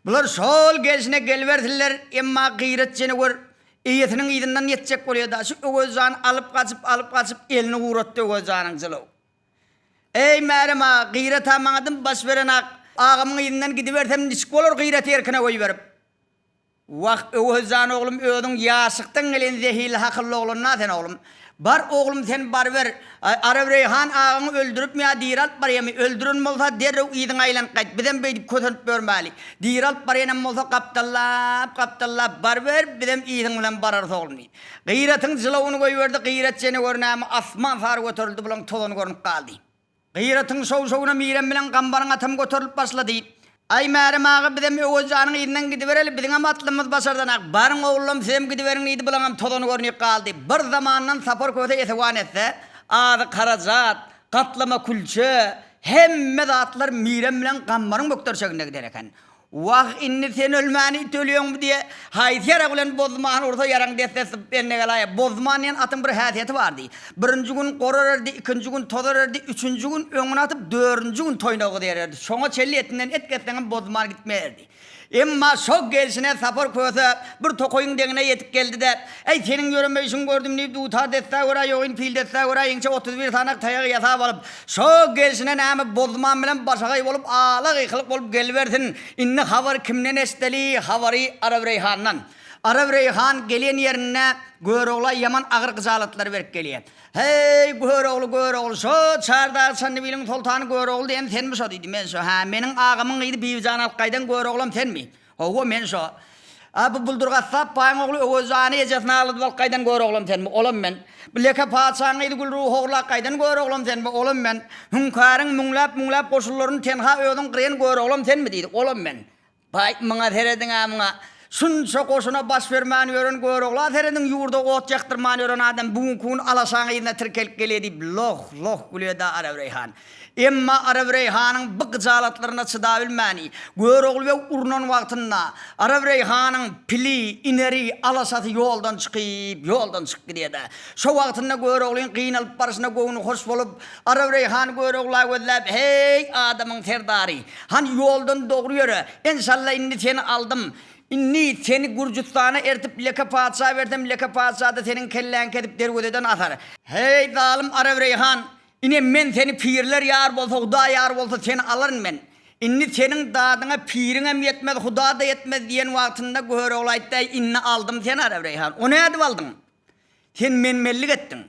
Bular şol gelşine gelibersinler, emma Gyrat jenewür eýesiniň yzyndan ýetjek bolýa-da, şu Öwezjany alyp gaçyp, alyp gaçyp, elini guratdy Öwezjanyň jylaw. Eý, Märem aga, Gyrat-a maňa dym baş berenak. Agamyň yzyndan gidibersem niçik bolar Gyraty erkine goýberip. Wah, Öwez jan oglum, özüň ýaşlykdan gelen zehilli hakylly oglan-da sen oglum. Bar oglum sen baryber. Arabreýhan agaňy öldüripmi ýa diri alyp barýamy? Öldüren bolsa derrew yzyňa aýlanyp gaýt. Bizem beýdip kösenip ýörmäli. Diri alyp barýanam bolsa gapdallap, gapdallap baryber, bizem yzyň bilen bararys oglum diýdi. Gyratyň jylawyny goýberdi, Gyrat jene gör näme, asman sary göterildi, bulaň tozany görnüp galdy. Gyratyň şow-şowuna Mirem bilen Gambaryň atam göterilip başlady. Aý, Märem aga, bizem Öwez janyň yzyndan gidibereli, biziňem atlymyz başardanak. Baryň ogullam, sizem gidiberiň diýdi, bulaňam tozany görnüp galdy. Bir zamandan Sapar köse esewan etse, azy-harajat, gatlama külçe, hemme zatlar Mirem bilen Gambaryň bökderçeginde gider eken. Wah, indi sen ölmäni it ölýäňmi diýe, haýsy ýarag bilen Bozmany ursa ýaraň dessesi sypyp eline gelaýa. Bozman diýen atyň bir häsiýeti bardy. Birinji gün gorar erdi, ikinji gün tozar erdi, üçünji gün öňüne atyp, dördünji gün toýnagy gyzar erdi. Şoňa çenli etinden et kesseňem Bozman gitmezdi. Emma şo gelşine Sapar köse bir tokaýyň deňine ýetip geldi-de, Äý, seniň ýöremeýşiňi gördüm diýip, dutar dessä görä, ýogyn pil dessä görä, ýeňçe 31 sany taýagy ýasap alyp, Şo gelşine näme Bozman bilen başagaý bolup ala gykylyk bolup gelibersin. Indi habary kimden eşideli, habary Arabreýhandan. Arabreýhan gelen ýerinde Görogla ýaman agyr gyjalatlar berip gelýär. Heý, Görogly, Görogly, şo Çardag Çandybiliň soltany Görogly diýen senmi şo diýdi. Men şo. Hä, meniň agamyň gyzy Bibijany alyp gaýdan Göroglam senmi? Hawa, men şo. A bu Buldur gassap baýyň ogly Öwezjany ejesini agladyp alyp gaýdan Göroglam senmi? Olam men. Bu Leke patyşaň gyzy Gülruhy ogurlap gaýdan Göroglam senmi? Olam men. Hüňkäriň müňläp-müňläp goşunlaryny tenha özüň gyran Göroglam senmi? diýdi. Olam men. Baý, muňa serediň-ä, muňa! Şunça goşuna baş bermän ýören Görogla serediň, ýurda ot ýakdyrman ýören adam bu günki gün alaşaň yzyna tirkelip gelýär diýip, loh-loh gülýär-dä Arabreýhan. Emma Arabreýhanyň bu gyjalatlaryna çydabilmäni, Görogly beg urnan wagtynda Arabreýhanyň pili, ineri, alaşasy ýoldan çykyp, ýoldan çykyp gidýär-dä. Şo wagtynda Göroglyň gynalyp barşyna göwni hoş bolup, Arabreýhan Görogla gözläp, Heý, adamyň serdary! Hany ýoldan dogry ýöre, enşalla indi seni aldym. Indi seni Gürjüstana ertip Leke patyşa bersem, Leke patyşa-da seniň kelläňi kesip derwezeden asar. Heý, zalym Arabreýhan! Ine, men seni pirler ýar bolsa, Hudaý ýar bolsa, seni alaryn men. Indi seniň dadyňa piriňem ýetmez, Huda-da ýetmez diýen wagtynda Görogly aýtdy, Äý, indi aldym seni, Arabreýhan. O nädip aldyň? Sen menmenlik etdiň.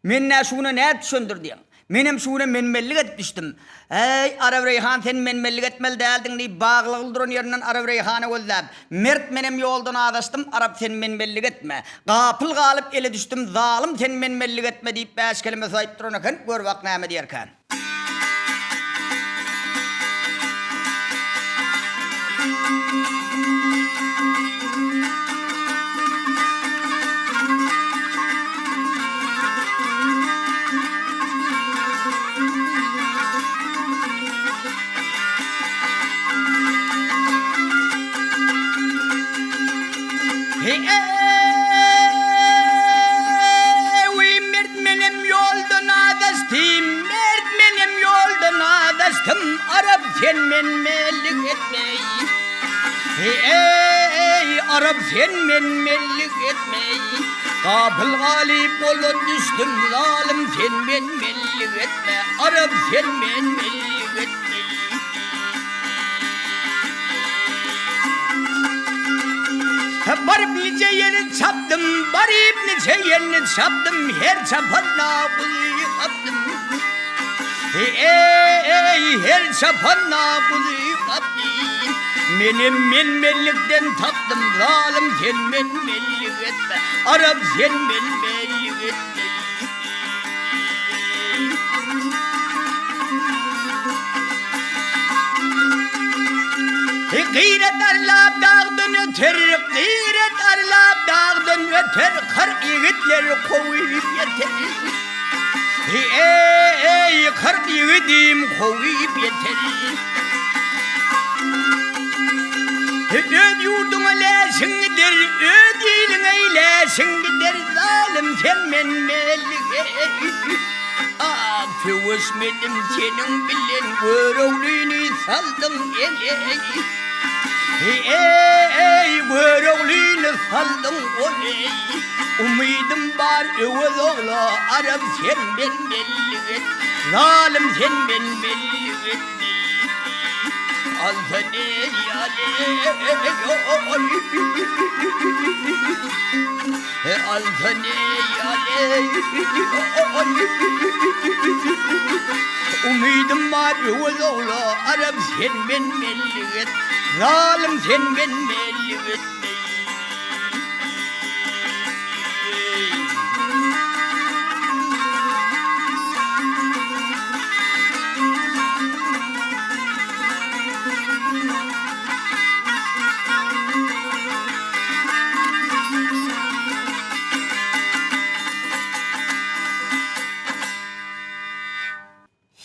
Men nä şu güne nädip düşendir diýýäň. Menem şu güne menmenlik edip düşdüm. Äý, Arabreýhan, sen menmenlik etmeli däldiň diýip, baglygly duran ýerinden Arabreýhana gözläp, Mert menem ýoldan azaşdym, Arap sen menmenlik etme. Gapyl galyp ele düşdüm, zalym sen menmenlik etme diýip bäş keleme söz aýdyp duran eken, gör bak näme diýerkä. Eý, mert menem ýoldan azaşdym, Mert menem ýoldan azaşdym, Arap sen menmenlik etme. Eý, Arap sen menmenlik etme. Gapyl galyp gola düşdüm, Zalym sen menmenlik etme, Arap sen menmenlik etme. Baryp nice ýeri çapdym, Baryp nice ýerini çapdym, Her çapanda guzy gapdym. Eý, her çapanda guzy gapdym. Menem men-menlikden tapdym, Zalym sen men-menlik etme, Arap sen men-menlik etme. Gyrat arlap dagdan öter, Gyrat arlap dagdan öter, 40 ýigitler kowup ýeter. Eý, 40 ýigidim kowup ýeter. Öz ýurduňa läşiň gider, öz iliňe läşiň gider, zalym sen men-menlik. Ah, söweşmedim seniň bilen, Göroglyny saldyň ele. Eý, Göroglyny saldyň ole. Umydym bar Öwez ogla, Arap sen men-menlik et, Zalym sen men-menlik et. Alsa ne Umydym bar Öwez ogla Arap sen men-menlik et Zalym sen men-menlik et.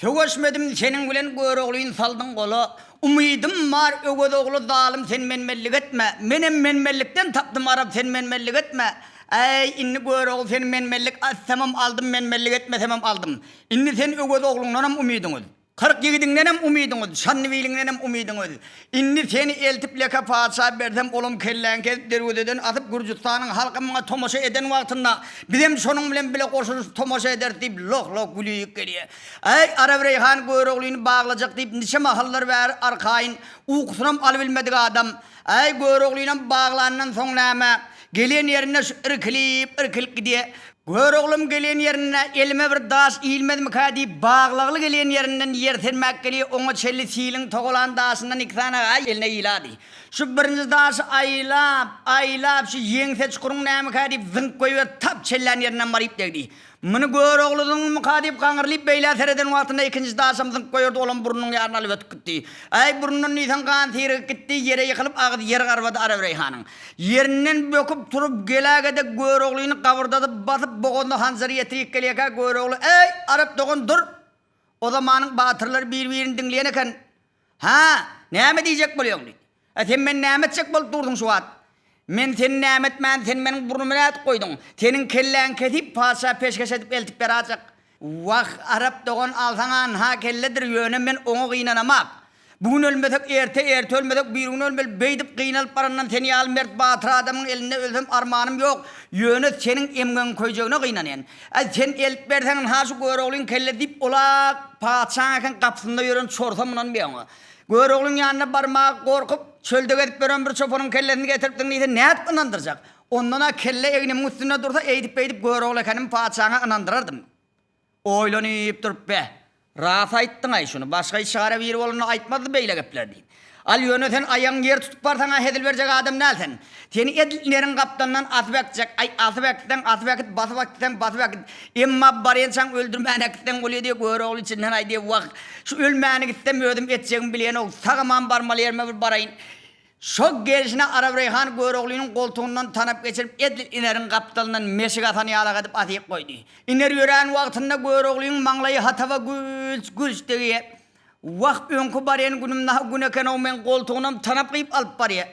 Söweşmedim seniň bilen Göroglyny saldyň gola, Umydym bar Öwez ogly zalym sen menmenlik etme, Menem menmenlikden tapdym Arap sen menmenlik etme, Äý indi Görogly sen menmenlik etsemem aldym menmenlik etmesemem aldym, Indi sen Öwez ogluňdanam umydyň üz. 40 ýigidiňdenem umydyň üz, Şanlybiliňdenem umydyň üz. Indi seni eltip Leke patyşa bersem, olam kelläňi kesip derwezeden asyp, Gürjüstanyň halky muňa tomaşa eden wagtynda, bizem şonuň bilen bile goşulyşyp tomaşa ederis diýip, loh-loh gülüp gelýär. Äý, Arabreýhan Göroglyny baglajak diýip niçe mahallar bäri arkaýyn ukusynyam alybilmedik adam. Äý, Göroglynam baglandan soň näme? Gelen ýerinde şu irkilip, irkilip gidýä. Göroglam gelen ýerinde elime bir daş ilmezmikä diýip, baglagly gelen ýerinden ýersenmäk gelýä, oňa çenli siliň togalan daşyndan iki sany aý eline ilady. Şu birinji daşy aýlap, aýlap, şu ýeňse çukuryň nämika diýip zyňyp goýberdi, tap çellän ýerinden baryp degdi. Muny Görogly zyňdymyka diýip gaňyrlyp beýlä sereden wagtynda ikinji daşam zyňyp goýberdi, olam burnunyň ýaryny alyp ötüp gitdi. Äý, burnundan diýseň gan sirigip gitdi, ýere ýykylyp agzy ýer garbady Arabreýhanyň. Ýerinden böküp turup geläge-de Göroglyny gabyrdadyp basyp bogazyna hanjary ýetirip gelýärkä Görogly, Äý, Arap dogan, dur! O zamanyň batyrlary bir-birini diňleýän eken. Hä, näme diýjek bolýaň? diýdi. Ä, sen meni näme etjek bolup dursuň şu wagt? Men seni näme etmän, sen meniň burnumy nädip goýduň? Seniň kelläňi kesip, patyşa peşgeş edip eltip berajak. Wah, Arap dogan, alsaň anha kelledir, ýöne men oňa gynanamak. Bu gün ölmesek erte, erte ölmesek birigün ölmeli, beýdip gynalyp barandan sen ýaly mert batyr adamyň elinde ölsem armanym ýok, ýöne seniň emgegiň köýjegine gynanýan. Äý, sen eltip berseň ynha şu Göroglyň kellesi diýip, ol-a patyşaň eken gapysynda ýören çorsa munanmaýar oňa. Göroglyň ýanyna barmaga gorkup, çölde gezip ýören bir çopanyň kellesini getiripdiň diýse, nädip ynandyrjak? Ondan-a kelle egnimiň üstünde dursa, eýdip-beýdip Görogly ekenim patyşaňa ynandyrardym. Oýlanyp durup, Beh, ras aýtdyň-aý şuny, başga işigara biri bolanda aýtmazdy beýle gepleri diýdi. Al, ýöne sen aýagyňy ýer tutup barsaň-a hezil berjek adam däl sen. Seni edil neriň gapdalyndan asyp äkitjek. Aý, asyp äkitseň, asyp äkit, basyp äkitseň, basyp äkit. Emma barýançaň öldürmän äkitseň bolýa diýip, Görogly içinden aýdýar, Wah, şu ölmäni gitsem özüm etjegimi bilenok, sag-aman barmaly ýerime bir baraýyn. Şo gelşine Arabreýhan Göroglynyň goltugyndan tanap geçirip, edil ineriň gapdalyndan meşik asan ýalak edip asyp goýdy. Iner ýörän wagtynda Göroglynyň maňlaýy hataba gülç-gülç degýär. Wah, öňki barýan günüm naha gün eken-ow, meň goltugynam tanap gyýyp alyp barýar.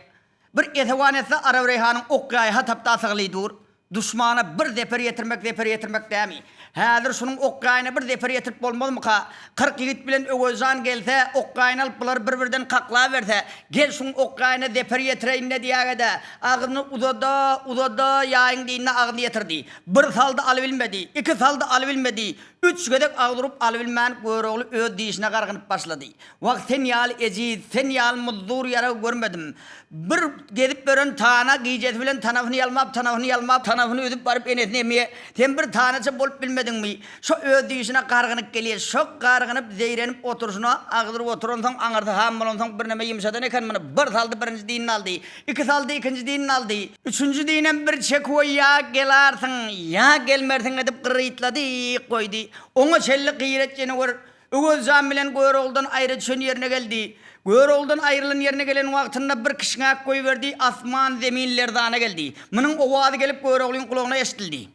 Bir esewan etse Arabreýhanyň ok-ýaýy hatapda asygly dur. Duşmana bir zeper ýetirmek zeper ýetirmek dämi? Häzir şunuň ok-ýaýyna bir zeper ýetirip bolmazmyka? 40 ýigit bilen Öwezjan gelse, ok-ýaýyny alyp bulary bir-birden kaklaberse, gel şuň ok-ýaýyna zeper ýetireýin-le diýäge-de, agzyny uzada, uzada, ýaýyň dinine agzyny ýetirdi. Bir saldy alybilmedi, iki saldy alybilmedi, üç gezek agyz urup alybilmän Görogly öz dişine gargynyp başlady. Wah, sen ýaly ejiz, sen ýaly muzdur ýarag görmedim. Bir gezip ýören tana gijesi bilen tanapyny ýalmap, tanapyny ýalmap, tanapyny üzüp baryp enesine emýä. Sen bir tanaça bolup bilmediňmi? Şo öz dişine gargynyp gelýä. Şo gargynyp, zeýrenip oturyşyna agdyryp oturansoň, aňyrsy ham bolansoň birneme ýumşadan eken muny. Bir saldy birinji dinini aldy. Iki saldy ikinji dinini aldy. Üçünji dinem bir çekuwa ýa gelarsyň, ýa gelmersiň edip gyrytlady, goýdy. Oňa çenli gyýret ýene gör. Öwezjan bilen Görogludan aýra düşen ýerine geldi. Görogludan aýrylan ýerine gelen wagtynda bir kişňäp goýberdi, asman, zemin lerzana geldi. Munuň owazy gelip Göroglyň gulagyna eşidildi.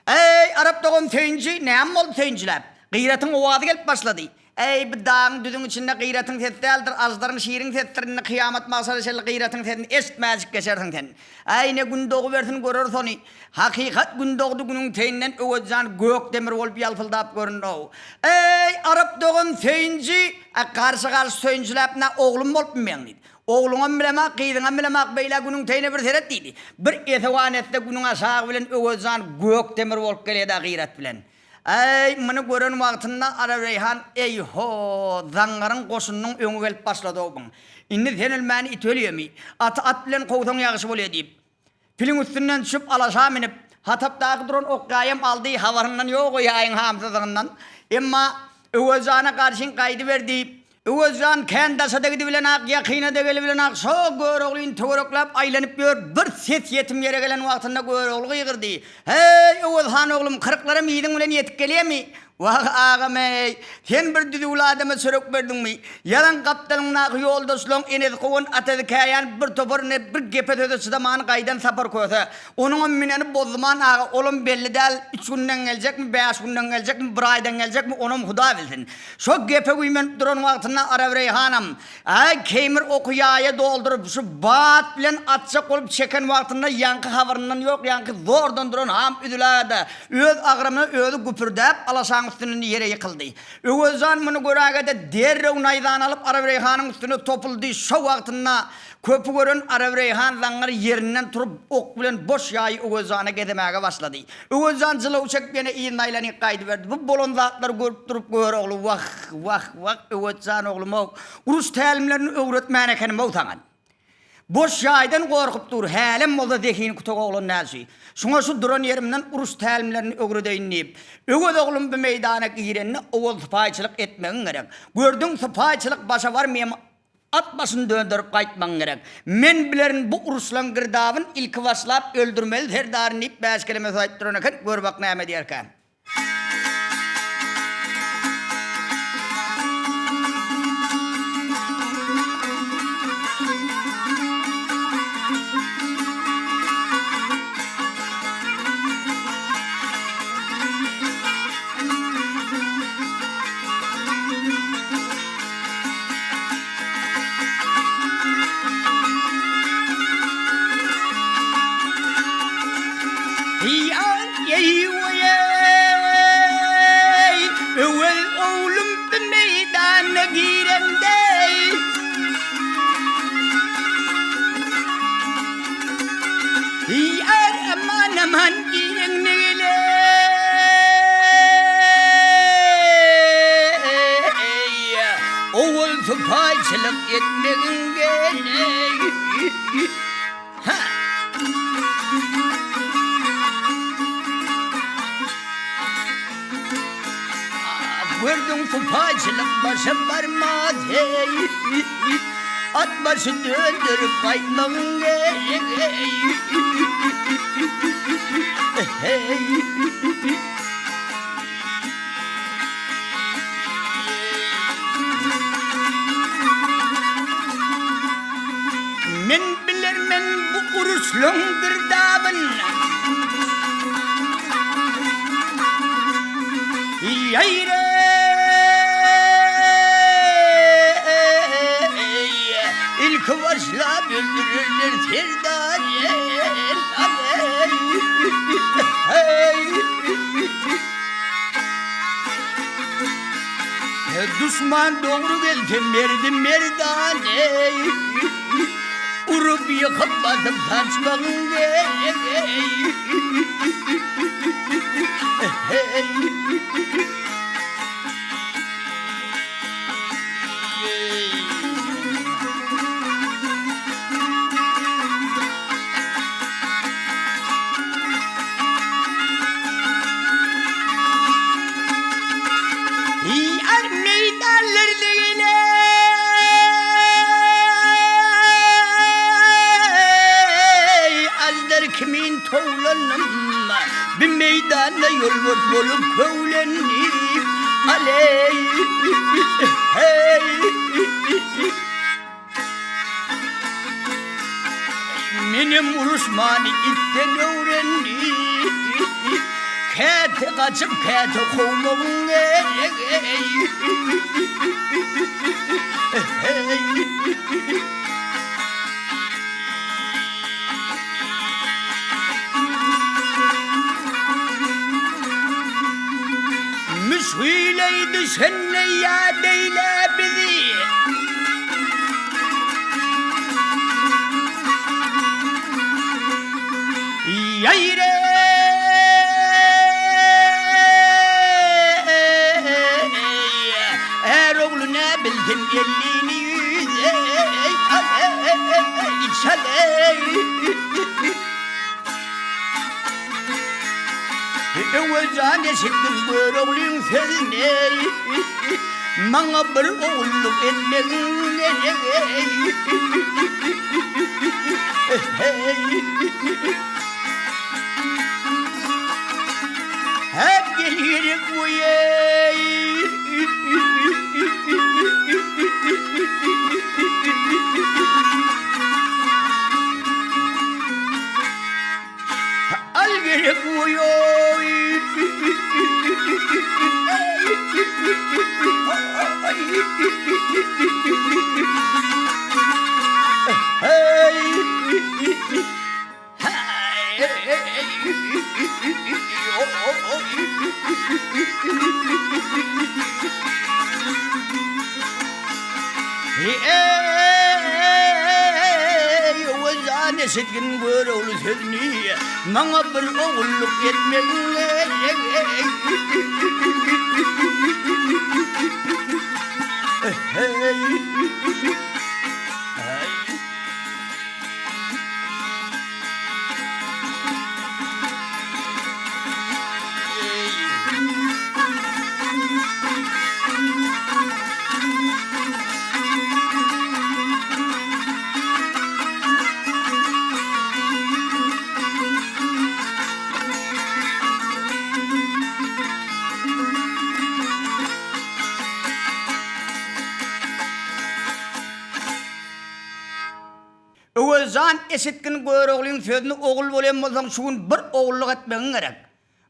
Eý, arap dogan söýünji, näme boldy söýünjiläp? Gyratyň owazy gelip başlady. Eý, bu dagyň, düzüň içinde gyratyň sesi däldir, aždaryň, şiriň sesidir, indi kyýamat-magşara çenli gyratyň sesini eşitmänjik geçersiň sen. Äý, ne gün dogubersin, göreris ony. Hakykat gün dogdy günüň teýinden Öwezjan gök demir bolup ýalpyldap göründi-ow. Eý, arap dogan söýünji, a garşy-garşy söýünjiläp nä oglum bolupmy meň diýdi. Ogluňam bilemak, gyzyňam bilemak, beýle günüň teýine bir seret diýdi. Bir esewan etse günüň aşagy bilen Öwezjan gök demir bolup gelýä-dä gyrat bilen. Äý, muny gören wagtynda Arareýhan, Eý-ho, zaňňaryň goşunynyň öňi gelip başlady-ow buň. Indi sen ölmän it ölýemi? Aty at bilen kowsaň ýagşy bolýa diýip. Piliň üstünden düşüp, alaşa münüp, hatapdaky duran ok-ýaýam aldy, habaryndan ýok o ýaýyň hamsyzlygyndan. Emma Öwezjana garşyň gaýdyberdi. Öwezjan kän daşa-da gidibilenak, ýakyna-da gelibilenak, şo Göroglyny töwerekläp aýlanyp ýör, bir ses ýetim ýere gelen wagtynda Görogly gygyrdy, Heý, Öwez han oglum, kyrklaram yzyň bilen ýetip gelýämi? Wah, agam-eý, sen bir düzüwli adama çörek berdiňmi? Ýalan gapdalyňdaky ýoldaşlaň enesi kowan, atasy käýän bir topar ine bir gepe-söze çydaman gaýdan Sapar Köse. Onuňam müneni Bozduman aga, olam belli däl, üç günden geljekmi, bäş günden geljekmi, bir aýdan geljekmi, onam Hudaý bilsin. Şo gepe güýmenip duran wagtynda Arabreýhanam, Äý, Keýmir oky ýaýa dolduryp, şu bat bilen atjak bolup çeken wagtynda ýaňky habaryndan ýok, ýaňky zordan duran ham üzüläge-de, öz agramyna özi güpürdäp, alaşaň üstünden ýere ýykyldy. Öwezjan muny göräge-de, derrew naýzany alyp Arabreýhanyň üstüne topuldy, şo wagtynda köpi gören Arabreýhan zaňňar ýerinden turup, ok bilen boş ýaýy Öwezjana gezemäge başlady. Öwezjan jylaw çekip ýene yzyna aýlanyp gaýdyberdi. Bu bolan zatlary görüp durup Görogly, Wah, wah, wah, Öwezjan oglum-ow, uruş tälimlerini öwretmän ekenim-ow saňa. Boş ýaýdan gorkup dur, hälem bolsa zehini kütek oglan däl şi. Şuňa şu duran ýerimden uruş tälimlerini öwredeýin diýip, Öwez oglum bu meýdana girende owal sypaýyçylyk etmegiň gerek. Gördüň, sypaýyçylyk başa barmaýam at başyny dönderip gaýtmagyň gerek. Men bilerin bu uruşlaň girdabyn ilki başlap öldürmeli serdaryny diýip bäş keleme söz aýdyp duran eken, gör bak näme diýerkä. Öwez oglum bu meýdana girende. Ýar aman aman gireňde gele. Owal sypaýçylyk etmegiň gerek. Ha! Gördüň sypaýçylyk başa barmaz heý. At başy dönderip gaýtmagyň gerek heý. Men bilermen bu uruşlaň girdabyn. Ýaýra Ilki başlap öldürerler serdar Duşman dogry gelse merdi merdane Urup ýykyp basyp saçmagyň gerek Ýar meýdanlarda gelen Aždar kimin towlandym Bir meýdanda ýolbars bolup köwlendim Aleý heý Menem uruşmany itden öwrendim. Käte gaçyp, käte kowmagyň gerek. Müşgile düşende ýat eýle bizi. Ýaýra Är ogly nä bilsin ellini ýüze Içaleý Öwezjan eşitdim Göroglyň sözüni Maňa bir ogulluk etmegiň gerek Hep gel gerek boýeý. Al gerek boýoý. Eý, Öwezjan eşitgin Görogly sözüni, Maňa bir ogulluk etmegiň gerek. Öwezjan eşitgin Göroglyň sözüni ogul bolýan bolsaň şu gün bir ogullyk etmegiň gerek.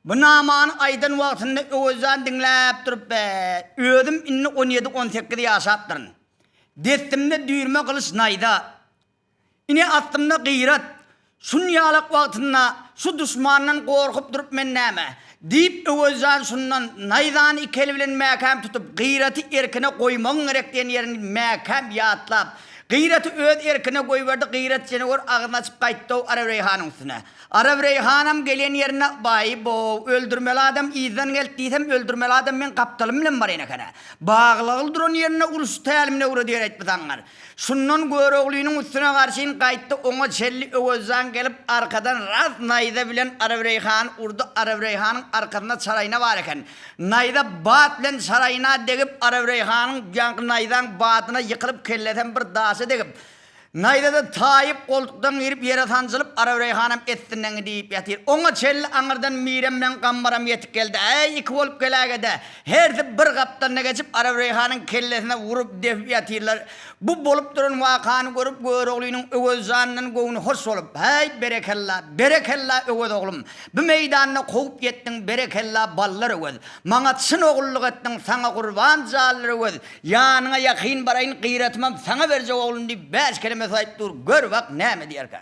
Bu namany aýdan wagtynda Öwezjan diňläp durup be, özüm indi on ýedi-on sekiz ýaşapdyryn. Destimde düýrme gylyç naýza. Ine astymda gyrat, şun ýalak wagtynda şu duşmandan gorkup durup men näme? Diýip Öwezjan şundan naýzany iki eli bilen mäkäm tutup Gyraty erkine goýmagyň gerek diýen ýerini mäkäm ýatlap, Gyraty öz erkine goýberdi, Gyrat jenewür agzyny açyp gaýtdy-ow Arabreýhanyň üstüne. Arabreýhanam gelen ýerinde Baý-bow, öldürmeli adam yzdan geldi diýsem öldürmeli adam meň gapdalym bilen barýan eken-ä. Baglagly duran ýerinde uruş tälimini öwredýär aýtmasaňlar. Şundan Göroglynyň üstüne garşyn gaýtdy, oňa çenli Öwezjan gelip, arkadan ras naýza bilen Arabreýhany urdy, Arabreýhanyň arkasynda çaraýna bar eken. Naýza bat bilen çaraýna degip, Arabreýhanyň ýaňky naýzaň badyna ýykylyp, kellesem bir daşa degip, Naýza-da taýyp, goltukdan girip, ýere sanjylyp, Arabreýhanam essinden diýip ýatyr. Oňa çenli aňyrdan Mirem bilen Gambaram ýetip geldi. Äý, iki bolup geläge-de, Hersi bir gapdalyna geçip, Arabreýhanyň kellesine urup, depip ýatyrlar. Bu bolup duran wakany görüp, Göroglynyň Öwezjandan göwni hoş bolup, Häý, berekella, berekella, Öwez oglum! Bu meýdanda kowup ýetdiň, berekella, ballar Öwez! Maňa çyn ogullyk etdiň, saňa gurban janlar Öwez! Ýanyňa ýakyn baraýyn, gyratymam saňa berjek oglum diýip, bäş keleme saýyp dur, gör bak, näme diýerkä?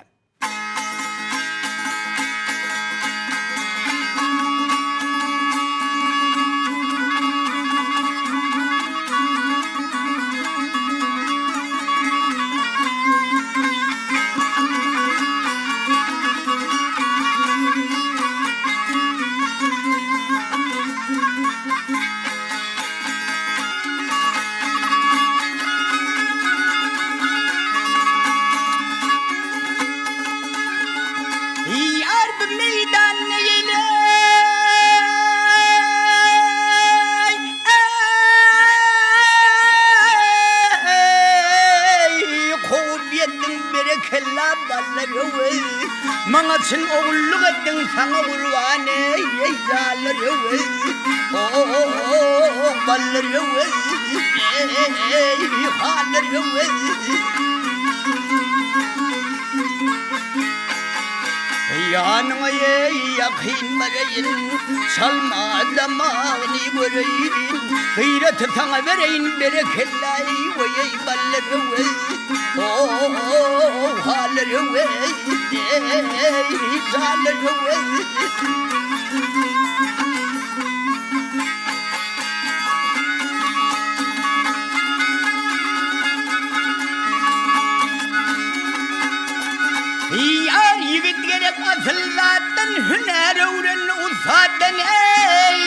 Ýar bu meýdan neýleý, eý, Kowup ýetdiň berekella ballar öweý, Maňa çyn ogullyk etdiň saňa gurban eý, eý jallar öweý, Oh, ballar öweý, eý, hallar öweý. Ýanyňa eý ýakyn baraýyn, Çalma damagyny göreýin, Gyraty saňa bereýin, berekella eý, weý, ballar öweý, oh, hallar öweý, eý, jallar öweý. Ýar ýigit gerek asyl zatdan hünär öwren ussatdan eý.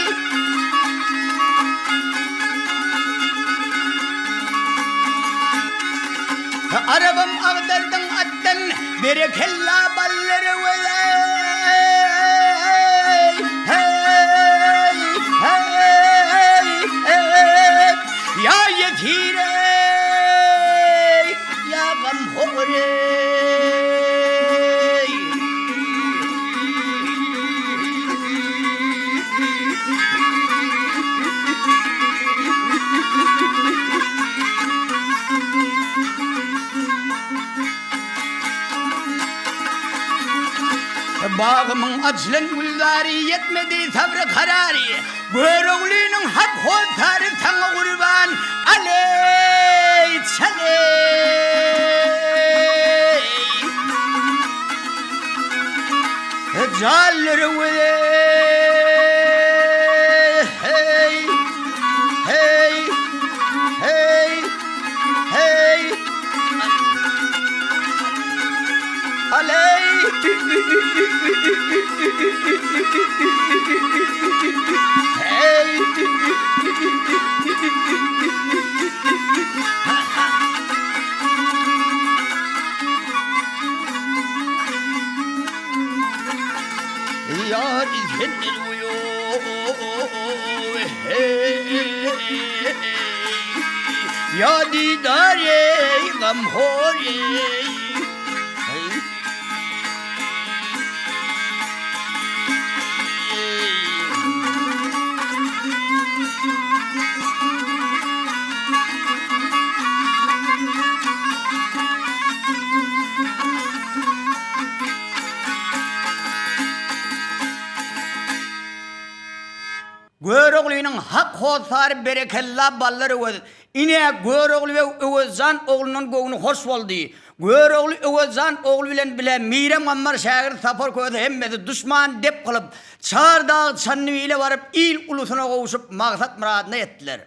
Arabam agdardyň atdan berekella ballar öwez eý. Heý heý heý Ýa ýesir eý Ýa gamhor eý. Bagymyň açylan gülzary ýetmedi sabry karary Göroglynyň hak hossary saňa gurban aleý çaleý Janlar hey hey hey hey Aleý Hey Ýar senden hey Ýa didar ey gamhor ey Göroglynyň hak hossary berekella Ballar Öwez. Ine, Görogly beg Öwezjan oglundan göwni hoş boldy. Görogly Öwezjan ogly bilen bile Mirem Gammar şägirt Sapar Köse hemmesi duşmany dep kylyp, Çar dag Çandybile baryp il ulusyna gowşup maksat-myradyna ýetdiler.